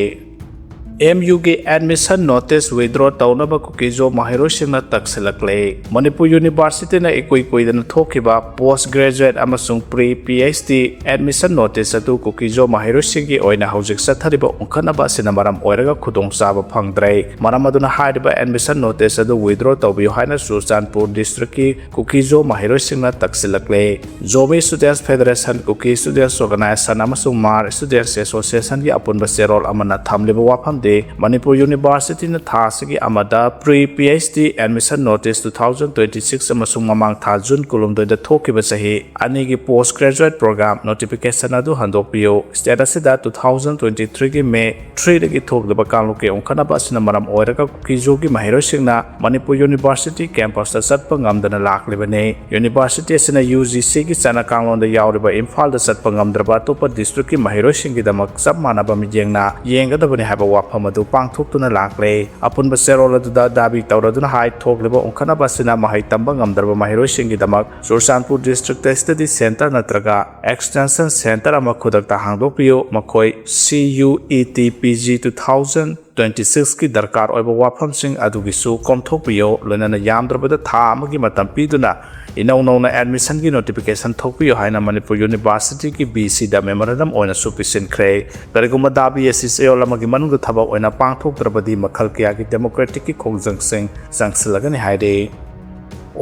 ꯑꯦꯝ ꯌꯨꯒꯤ ꯑꯦꯗꯃꯤꯁꯟ ꯅꯣꯇꯤꯁ ꯋꯤꯗ꯭ꯔꯣ ꯇꯧꯅꯕ ꯀꯨꯀꯤꯖꯣ ꯃꯍꯩꯔꯣꯏꯁꯤꯡꯅ ꯇꯛꯁꯤꯜꯂꯛꯂꯦ꯫ ꯃꯅꯤꯄꯨꯔ ꯌꯨꯅꯤꯚꯔꯁꯤꯇꯤꯅ ꯏꯀꯨꯏ ꯀꯨꯏꯗꯅ ꯊꯣꯛꯈꯤꯕ ꯄꯣꯁ ꯒ꯭ꯔꯦꯖꯨꯑꯦꯠ ꯑꯃꯁꯨꯡ pre P H D admission notice ꯑꯗꯨ ꯀꯨꯀꯤꯖꯣ ꯃꯍꯩꯔꯣꯏꯁꯤꯡꯒꯤ ꯑꯣꯏꯅ ꯍꯧꯖꯤꯛ ꯆꯠꯊꯔꯤꯕ ꯎꯪꯈꯠꯅꯕ ꯑꯁꯤꯅ ꯃꯔꯝ ꯑꯣꯏꯔꯒ ꯈꯨꯗꯣꯡꯆꯥꯕ ꯐꯪꯗ꯭ꯔꯦ꯫ ꯃꯔꯝ ꯑꯗꯨꯅ ꯍꯥꯏꯔꯤꯕ ꯑꯦꯗꯃꯤꯁꯟ ꯅꯣꯇꯤꯁ ꯑꯗꯨ ꯋꯤꯗ꯭ꯔꯣ ꯇꯧꯕꯤꯌꯨ ꯍꯥꯏꯅ ꯆꯨꯔꯆꯥꯟꯄꯨꯔ ꯗꯤꯁꯇ꯭ꯔꯤꯛꯀꯤ ꯀꯨꯀꯤꯖꯣ ꯃꯍꯩꯔꯣꯏꯁꯤꯡꯅ ꯇꯛꯁꯤꯜꯂꯛꯂꯦ꯫ ꯖꯣꯃꯤ ꯁ꯭ꯇꯨꯗꯦꯟꯠꯁ ꯐꯦꯗꯔꯦꯁꯟ, ꯀꯨꯀꯤ ꯁ꯭ꯇꯨꯗꯦꯟꯠꯁ ꯑꯣꯔꯒꯅꯥꯏꯖꯦꯁꯟ ꯑꯃꯁꯨꯡ ꯃꯥꯔ ꯁ꯭ꯇꯨꯗꯦꯟꯠꯁ ꯑꯦꯁꯣꯁꯤꯌꯦꯁꯟꯒꯤ ꯑꯄꯨꯟꯕ ꯆꯦꯔꯣꯜ ꯑꯃꯅ ꯊꯝꯂꯤꯕ ꯋꯥꯐꯝꯗꯤ, ꯃꯅꯤꯄꯨꯔ ꯌꯨꯅꯤꯚꯔꯁꯤꯇꯤꯅ ꯊꯥ ꯑꯁꯤꯒꯤ ꯑꯃꯗ pre P H D admission notice two thousand twenty six ꯑꯃꯁꯨꯡ ꯃꯃꯥꯡ ꯊꯥ ꯖꯨꯟ ꯀꯨꯟꯍꯨꯝꯗꯣꯏꯗ ꯊꯣꯛꯈꯤꯕ ꯆꯍꯤ ꯑꯅꯤꯒꯤ ꯄꯣꯁ ꯒ꯭ꯔꯦꯖꯨꯑꯦꯠ ꯄ꯭ꯔꯣꯒ꯭ꯔꯥꯝ ꯅꯣꯇꯤꯐꯤꯀꯦꯁꯟ ꯑꯗꯨ ꯍꯟꯗꯣꯛꯄꯤꯌꯨ꯫ ꯁ꯭ꯇꯦꯠ ꯑꯁꯤꯗ ꯇꯨ ꯊꯥꯎꯖꯟ ꯇ꯭ꯋꯦꯟꯇꯤ ꯊ꯭ꯔꯤꯒꯤ ꯃꯦ ꯊ꯭ꯔꯤꯗꯒꯤ ꯊꯣꯛꯂꯤꯕ ꯀꯥꯡꯂꯨꯞꯀꯤ ꯑꯣꯟꯈꯠꯅꯕ ꯑꯁꯤꯅ ꯃꯔꯝ ꯑꯣꯏꯔꯒ ꯀꯨꯀꯤꯖꯣꯒꯤ ꯃꯍꯩꯔꯣꯏꯁꯤꯡꯅ ꯃꯅꯤꯄꯨꯔ ꯌꯨꯅꯤꯚꯔꯁꯤꯇꯤ ꯀꯦꯝꯄꯁꯇ ꯆꯠꯄ ꯉꯝꯗꯅ ꯂꯥꯛꯂꯤꯕꯅꯤ꯫ ꯌꯨꯅꯤꯚꯔꯁꯤꯇꯤ ꯑꯁꯤꯅ ꯌꯨ ꯖꯤ ꯁꯤꯒꯤ ꯆꯠꯅ ꯀꯥꯡꯂꯣꯟꯗ ꯌꯥꯎꯔꯤꯕ ꯏꯝꯐꯥꯜꯗ ꯆꯠꯄ ꯉꯝꯗ꯭ꯔꯕ ꯑꯇꯣꯞꯄ ꯗꯤꯁꯇ꯭ꯔꯤꯛꯀꯤ ꯃꯍꯩꯔꯣꯏꯁꯤꯡꯒꯤꯗꯃꯛ ꯆꯞ ꯃꯥꯟꯅꯕ ꯃꯤꯠꯌꯦꯡꯅ ꯌꯦꯡꯒꯗꯕꯅꯤ ꯍꯥꯏꯕ ꯋꯥꯐꯝ ꯑꯗꯨ ꯄꯥꯡꯊꯣꯛꯇꯨꯅ ꯂꯥꯛꯂꯦ꯫ ꯑꯄꯨꯟꯕ ꯆꯦꯔꯣꯜ ꯑꯗꯨꯗ ꯗꯥꯕꯤ ꯇꯧꯔꯗꯨꯅ ꯍꯥꯏ, ꯊꯣꯛꯂꯤꯕ ꯑꯣꯟꯈꯠꯅꯕ ꯑꯁꯤꯅ ꯃꯍꯩ ꯇꯝꯕ ꯉꯝꯗ꯭ꯔꯕ ꯃꯍꯩꯔꯣꯏꯁꯤꯡꯒꯤꯗꯃꯛ ꯆꯨꯔꯆꯥꯟꯄꯨꯔ ꯗꯤꯁꯇ꯭ꯔꯤꯛꯇ ꯁ꯭ꯇꯗꯤ ꯁꯦꯟꯇꯔ ꯅꯠꯇ꯭ꯔꯒ ꯑꯦꯛꯁꯇꯦꯟꯁꯟ ꯁꯦꯟꯇꯔ ꯑꯃ ꯈꯨꯗꯛꯇ ꯍꯥꯡꯗꯣꯛꯄꯤꯌꯨ꯫ ꯃꯈꯣꯏ C U E T P G two thousand twenty ꯁꯤꯛꯁꯀꯤ ꯗꯔꯀꯥꯔ ꯑꯣꯏꯕ ꯋꯥꯐꯝꯁꯤꯡ ꯑꯗꯨꯒꯤꯁꯨ ꯀꯣꯝꯊꯣꯛꯄꯤꯌꯨ꯫ ꯂꯣꯏꯅꯅ ꯌꯥꯝꯗ꯭ꯔꯕꯗ ꯊꯥ ꯑꯃꯒꯤ ꯃꯇꯝ ꯄꯤꯗꯨꯅ ꯏꯅꯧ ꯅꯧꯅ ꯑꯦꯗꯃꯤꯁꯟꯒꯤ ꯅꯣꯇꯤꯐꯤꯀꯦꯁꯟ ꯊꯣꯛꯄꯤꯌꯨ ꯍꯥꯏꯅ ꯃꯅꯤꯄꯨꯔ ꯌꯨꯅꯤꯚꯔꯁꯤꯇꯤꯒꯤ ꯕꯤ ꯁꯤꯗ ꯃꯦꯃꯣꯔꯦꯟꯗꯝ ꯑꯣꯏꯅꯁꯨ ꯄꯤꯁꯤꯟꯈ꯭ꯔꯦ꯫ ꯀꯔꯤꯒꯨꯝꯕ ꯗꯥꯕꯤ ꯑꯁꯤ ꯆꯌꯣꯜ ꯑꯃꯒꯤ ꯃꯅꯨꯡꯗ ꯊꯕꯛ ꯑꯣꯏꯅ ꯄꯥꯡꯊꯣꯛꯇ꯭ꯔꯕꯗꯤ ꯃꯈꯜ ꯀꯌꯥꯒꯤ ꯗꯦꯃꯣꯀ꯭ꯔꯦꯇꯤꯛꯀꯤ ꯈꯣꯡꯖꯪꯁꯤꯡ ꯆꯪꯁꯤꯜꯂꯒꯅꯤ ꯍꯥꯏꯔꯤ꯫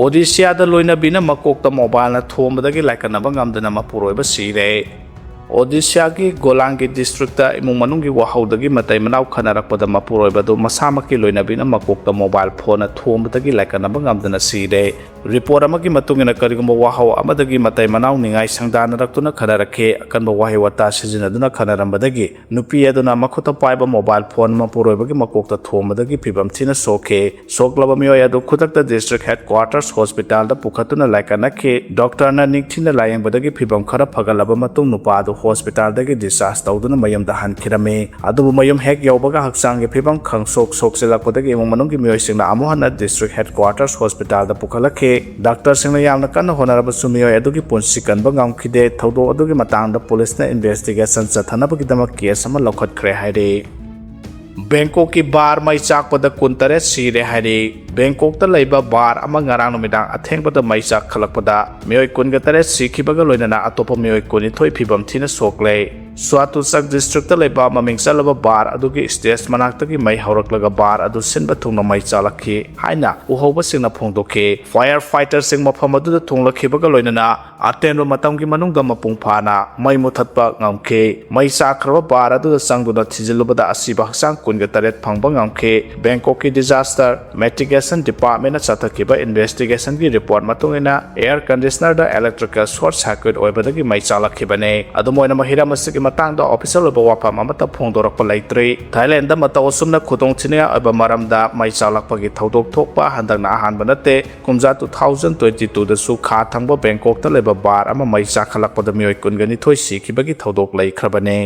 ꯑꯣꯗꯤꯁꯤꯌꯥꯗ ꯂꯣꯏꯅꯕꯤꯅ ꯃꯀꯣꯛꯇ ꯃꯣꯕꯥꯏꯜꯅ ꯊꯣꯝꯕꯗꯒꯤ ꯂꯥꯏꯀꯠꯅꯕ ꯉꯝꯗꯅ ꯃꯄꯨꯔꯣꯏꯕ ꯁꯤꯔꯦ꯫ ꯑꯣꯗꯤꯁꯥꯒꯤ ꯒꯣꯂꯥꯡꯒꯤ ꯗꯤꯁꯇ꯭ꯔꯤꯛꯇ ꯏꯃꯨꯡ ꯃꯅꯨꯡꯒꯤ ꯋꯥꯍꯧꯗꯒꯤ ꯃꯇꯩ ꯃꯅꯥꯎ ꯈꯠꯅꯔꯛꯄꯗ ꯃꯄꯨꯔꯣꯏꯕ ꯑꯗꯨ ꯃꯁꯥꯃꯛꯀꯤ ꯂꯣꯏꯅꯕꯤꯅ ꯃꯀꯣꯛꯇ ꯃꯣꯕꯥꯏꯜ ꯐꯣꯟꯅ ꯊꯣꯝꯕꯗꯒꯤ ꯂꯥꯏꯀꯠꯅꯕ ꯉꯝꯗꯅ ꯁꯤꯔꯦ꯫ ꯔꯤꯄꯣꯔꯠ ꯑꯃꯒꯤ ꯃꯇꯨꯡ ꯏꯟꯅ, ꯀꯔꯤꯒꯨꯝꯕ ꯋꯥꯍꯧ ꯑꯃꯗꯒꯤ ꯃꯇꯩ ꯃꯅꯥꯎ ꯅꯤꯡꯉꯥꯏ ꯁꯪꯗꯥꯅꯔꯛꯇꯨꯅ ꯈꯠꯅꯔꯛꯈꯤ꯫ ꯑꯀꯟꯕ ꯋꯥꯍꯩ ꯋꯥꯇꯥ ꯁꯤꯖꯤꯟꯅꯗꯨꯅ ꯈꯠꯅꯔꯝꯕꯗꯒꯤ ꯅꯨꯄꯤ ꯑꯗꯨꯅ ꯃꯈꯨꯠꯇ ꯄꯥꯏꯕ ꯃꯣꯕꯥꯏꯜ ꯐꯣꯟ ꯃꯄꯨꯔꯣꯏꯕꯒꯤ ꯃꯀꯣꯛꯇ ꯊꯣꯝꯕꯗꯒꯤ ꯐꯤꯕꯝ ꯊꯤꯅ ꯁꯣꯛꯈꯤ꯫ ꯁꯣꯛꯂꯕ ꯃꯤꯑꯣꯏ ꯑꯗꯨ ꯈꯨꯗꯛꯇ ꯗꯤꯁꯇ꯭ꯔꯤꯛ ꯍꯦꯗꯀ꯭ꯋꯥꯇꯔꯁ ꯍꯣꯁꯄꯤꯇꯥꯜꯗ ꯄꯨꯈꯠꯇꯨꯅ ꯂꯥꯏꯀꯠꯅꯈꯤ꯫ ꯗꯣꯛꯇꯔꯅ ꯅꯤꯡꯊꯤꯅ ꯂꯥꯌꯦꯡꯕꯗꯒꯤ ꯐꯤꯕꯝ ꯈꯔ ꯐꯒꯠꯂꯕ ꯃꯇꯨꯡ ꯅꯨꯄꯥ ꯑꯗꯨ ꯍꯣꯁꯄꯤꯇꯥꯜꯗꯒꯤ ꯗꯤꯁꯆꯥꯔꯖ ꯇꯧꯗꯨꯅ ꯃꯌꯨꯝꯗ ꯍꯟꯈꯤꯔꯝꯃꯤ꯫ ꯑꯗꯨꯕꯨ ꯃꯌꯨꯝ ꯍꯦꯛ ꯌꯧꯕꯒ ꯍꯛꯆꯥꯡꯒꯤ ꯐꯤꯕꯝ ꯈꯪꯁꯣꯛ ꯁꯣꯛꯆꯤꯜꯂꯛꯄꯗꯒꯤ ꯏꯃꯨꯡ ꯃꯅꯨꯡꯒꯤ ꯃꯤꯑꯣꯏꯁꯤꯡꯅ ꯑꯃꯨꯛ ꯍꯟꯅ ꯗꯤꯁꯇ꯭ꯔꯤꯛ ꯍꯦꯗꯀ꯭ꯋꯥꯇꯔꯁ ꯍꯣꯁꯄꯤꯇꯥꯜꯗ ꯄꯨꯈꯠꯂꯛꯈꯤ꯫ ꯗꯥꯛꯇꯔꯁꯤꯡꯅ ꯌꯥꯝꯅ ꯀꯟꯅ ꯍꯣꯠꯅꯔꯕꯁꯨ ꯃꯤꯑꯣꯏ ꯑꯗꯨꯒꯤ ꯄꯨꯟꯁꯤ ꯀꯟꯕ ꯉꯝꯈꯤꯗꯦ꯫ ꯊꯧꯗꯣꯛ ꯑꯗꯨꯒꯤ ꯃꯇꯥꯡꯗ ꯄꯨꯂꯤꯁꯅ ꯏꯟꯚꯦꯁꯇꯤꯒꯦꯁꯟ ꯆꯠꯊꯅꯕꯒꯤꯗꯃꯛ ꯀꯦꯁ ꯑꯃ ꯂꯧꯈꯠꯈ꯭ꯔꯦ ꯍꯥꯏꯔꯤ꯫ ꯕꯦꯡꯀꯣꯛꯀꯤ ꯕꯥꯔ ꯃꯩ ꯆꯥꯛꯄꯗ ꯀꯨꯟꯇꯔꯦꯠ ꯁꯤꯔꯦ ꯍꯥꯏꯔꯤ꯫ ꯕꯦꯡꯀꯣꯛꯇ ꯂꯩꯕ ꯕꯥꯔ ꯑꯃ ꯉꯔꯥꯡ ꯅꯨꯃꯤꯗꯥꯡ ꯑꯊꯦꯡꯕꯗ ꯃꯩ ꯆꯥꯛꯈꯠꯂꯛꯄꯗ ꯃꯤꯑꯣꯏ ꯀꯨꯟꯒ ꯇꯔꯦꯠ ꯁꯤꯈꯤꯕꯒ ꯂꯣꯏꯅꯅ ꯑꯇꯣꯞꯄ ꯃꯤꯑꯣꯏ ꯀꯨꯟꯅꯤꯊꯣꯏ ꯐꯤꯕꯝ ꯊꯤꯅ ꯁꯣꯛꯂꯦ꯫ ꯁ꯭ꯋꯥꯇꯨꯆꯛ ꯗꯤꯁꯇ꯭ꯔꯤꯛꯇ ꯂꯩꯕ ꯃꯃꯤꯡ ꯆꯠꯂꯕ ꯕꯥꯔ ꯑꯗꯨꯒꯤ ꯁ꯭ꯇꯦꯖ ꯃꯅꯥꯛꯇꯒꯤ ꯃꯩ ꯍꯧꯔꯛꯂꯒ ꯕꯥꯔ ꯑꯗꯨ ꯁꯤꯟꯕ ꯊꯨꯡꯅ ꯃꯩ ꯆꯥꯛꯂꯛꯈꯤ ꯍꯥꯏꯅ ꯎꯍꯧꯕꯁꯤꯡꯅ ꯐꯣꯡꯗꯣꯛꯈꯤ꯫ ꯐꯥꯌꯔ ꯐꯥꯏꯇꯔꯁꯤꯡ ꯃꯐꯝ ꯑꯗꯨꯗ ꯊꯨꯡꯂꯛꯈꯤꯕꯒ ꯂꯣꯏꯅꯅ ꯑꯇꯦꯟꯕ ꯃꯇꯝꯒꯤ ꯃꯅꯨꯡꯗ ꯃꯄꯨꯡ ꯐꯥꯅ ꯃꯩ ꯃꯨꯊꯠꯄ ꯉꯝꯈꯤ꯫ ꯃꯩ ꯆꯥꯛꯈ꯭ꯔꯕ ꯕꯥꯔ ꯑꯗꯨꯗ ꯆꯪꯗꯨꯅ ꯊꯤꯖꯤꯜꯂꯨꯕꯗ ꯑꯁꯤꯕ ꯍꯛꯆꯥꯡ ꯀꯨꯟꯒ ꯇꯔꯦꯠ ꯐꯪꯕ ꯉꯝꯈꯤ꯫ ꯕꯦꯡꯀꯣꯛꯀꯤ ꯗꯤꯖꯥꯁꯇꯔ ꯃꯤꯇꯤꯒꯦꯁꯟ ꯗꯤꯄꯥꯔꯠꯃꯦꯟꯅ ꯆꯠꯊꯈꯤꯕ ꯏꯟꯚꯦꯁꯇꯤꯒꯦꯁꯟꯒꯤ ꯔꯤꯄꯣꯔꯠ ꯃꯇꯨꯡ ꯏꯟꯅ, ꯑꯦꯌꯔ ꯀꯟꯗꯤꯁꯅꯔꯗ ꯏꯂꯦꯛꯇ꯭ꯔꯤꯀꯦꯜ ꯁꯣꯔꯠ ꯁꯔꯀ꯭ꯌꯨꯠ ꯑꯣꯏꯕꯗꯒꯤ ꯃꯩ ꯆꯥꯛꯂꯛꯈꯤꯕꯅꯤ꯫ ꯑꯗꯨꯝ ꯑꯣꯏꯅꯃꯛ, ꯍꯤꯔꯝ ꯑꯁꯤꯒꯤ ꯃꯇꯥꯡꯗ ꯑꯣꯐꯤꯁꯤꯌꯦꯜ ꯑꯣꯏꯕ ꯋꯥꯐꯝ ꯑꯃꯠꯇ ꯐꯣꯡꯗꯣꯔꯛꯄ ꯂꯩꯇ꯭ꯔꯤ꯫ ꯊꯥꯏꯂꯦꯟꯗ ꯃꯇꯧ ꯑꯁꯨꯝꯅ ꯈꯨꯗꯣꯡꯊꯤꯅꯤꯡꯉꯥꯏ ꯑꯣꯏꯕ ꯃꯔꯝꯗ ꯃꯩ ꯆꯥꯛꯂꯛꯄꯒꯤ ꯊꯧꯗꯣꯛ ꯊꯣꯛꯄ ꯍꯟꯗꯛꯅ ꯑꯍꯥꯟꯕ ꯅꯠꯇꯦ꯫ ꯀꯨꯝꯖꯥ two thousand twenty twoꯗꯁꯨ ꯈꯥ ꯊꯪꯕ ꯕꯦꯡꯀꯣꯛꯇ ꯂꯩꯕ ꯕꯥꯔ ꯑꯃ ꯃꯩ ꯆꯥꯛꯈꯠꯂꯛꯄꯗ ꯃꯤꯑꯣꯏ ꯀꯨꯟꯒ ꯅꯤꯊꯣꯏ ꯁꯤꯈꯤꯕꯒꯤ ꯊꯧꯗꯣꯛ ꯂꯩꯈ꯭ꯔꯕꯅꯤ꯫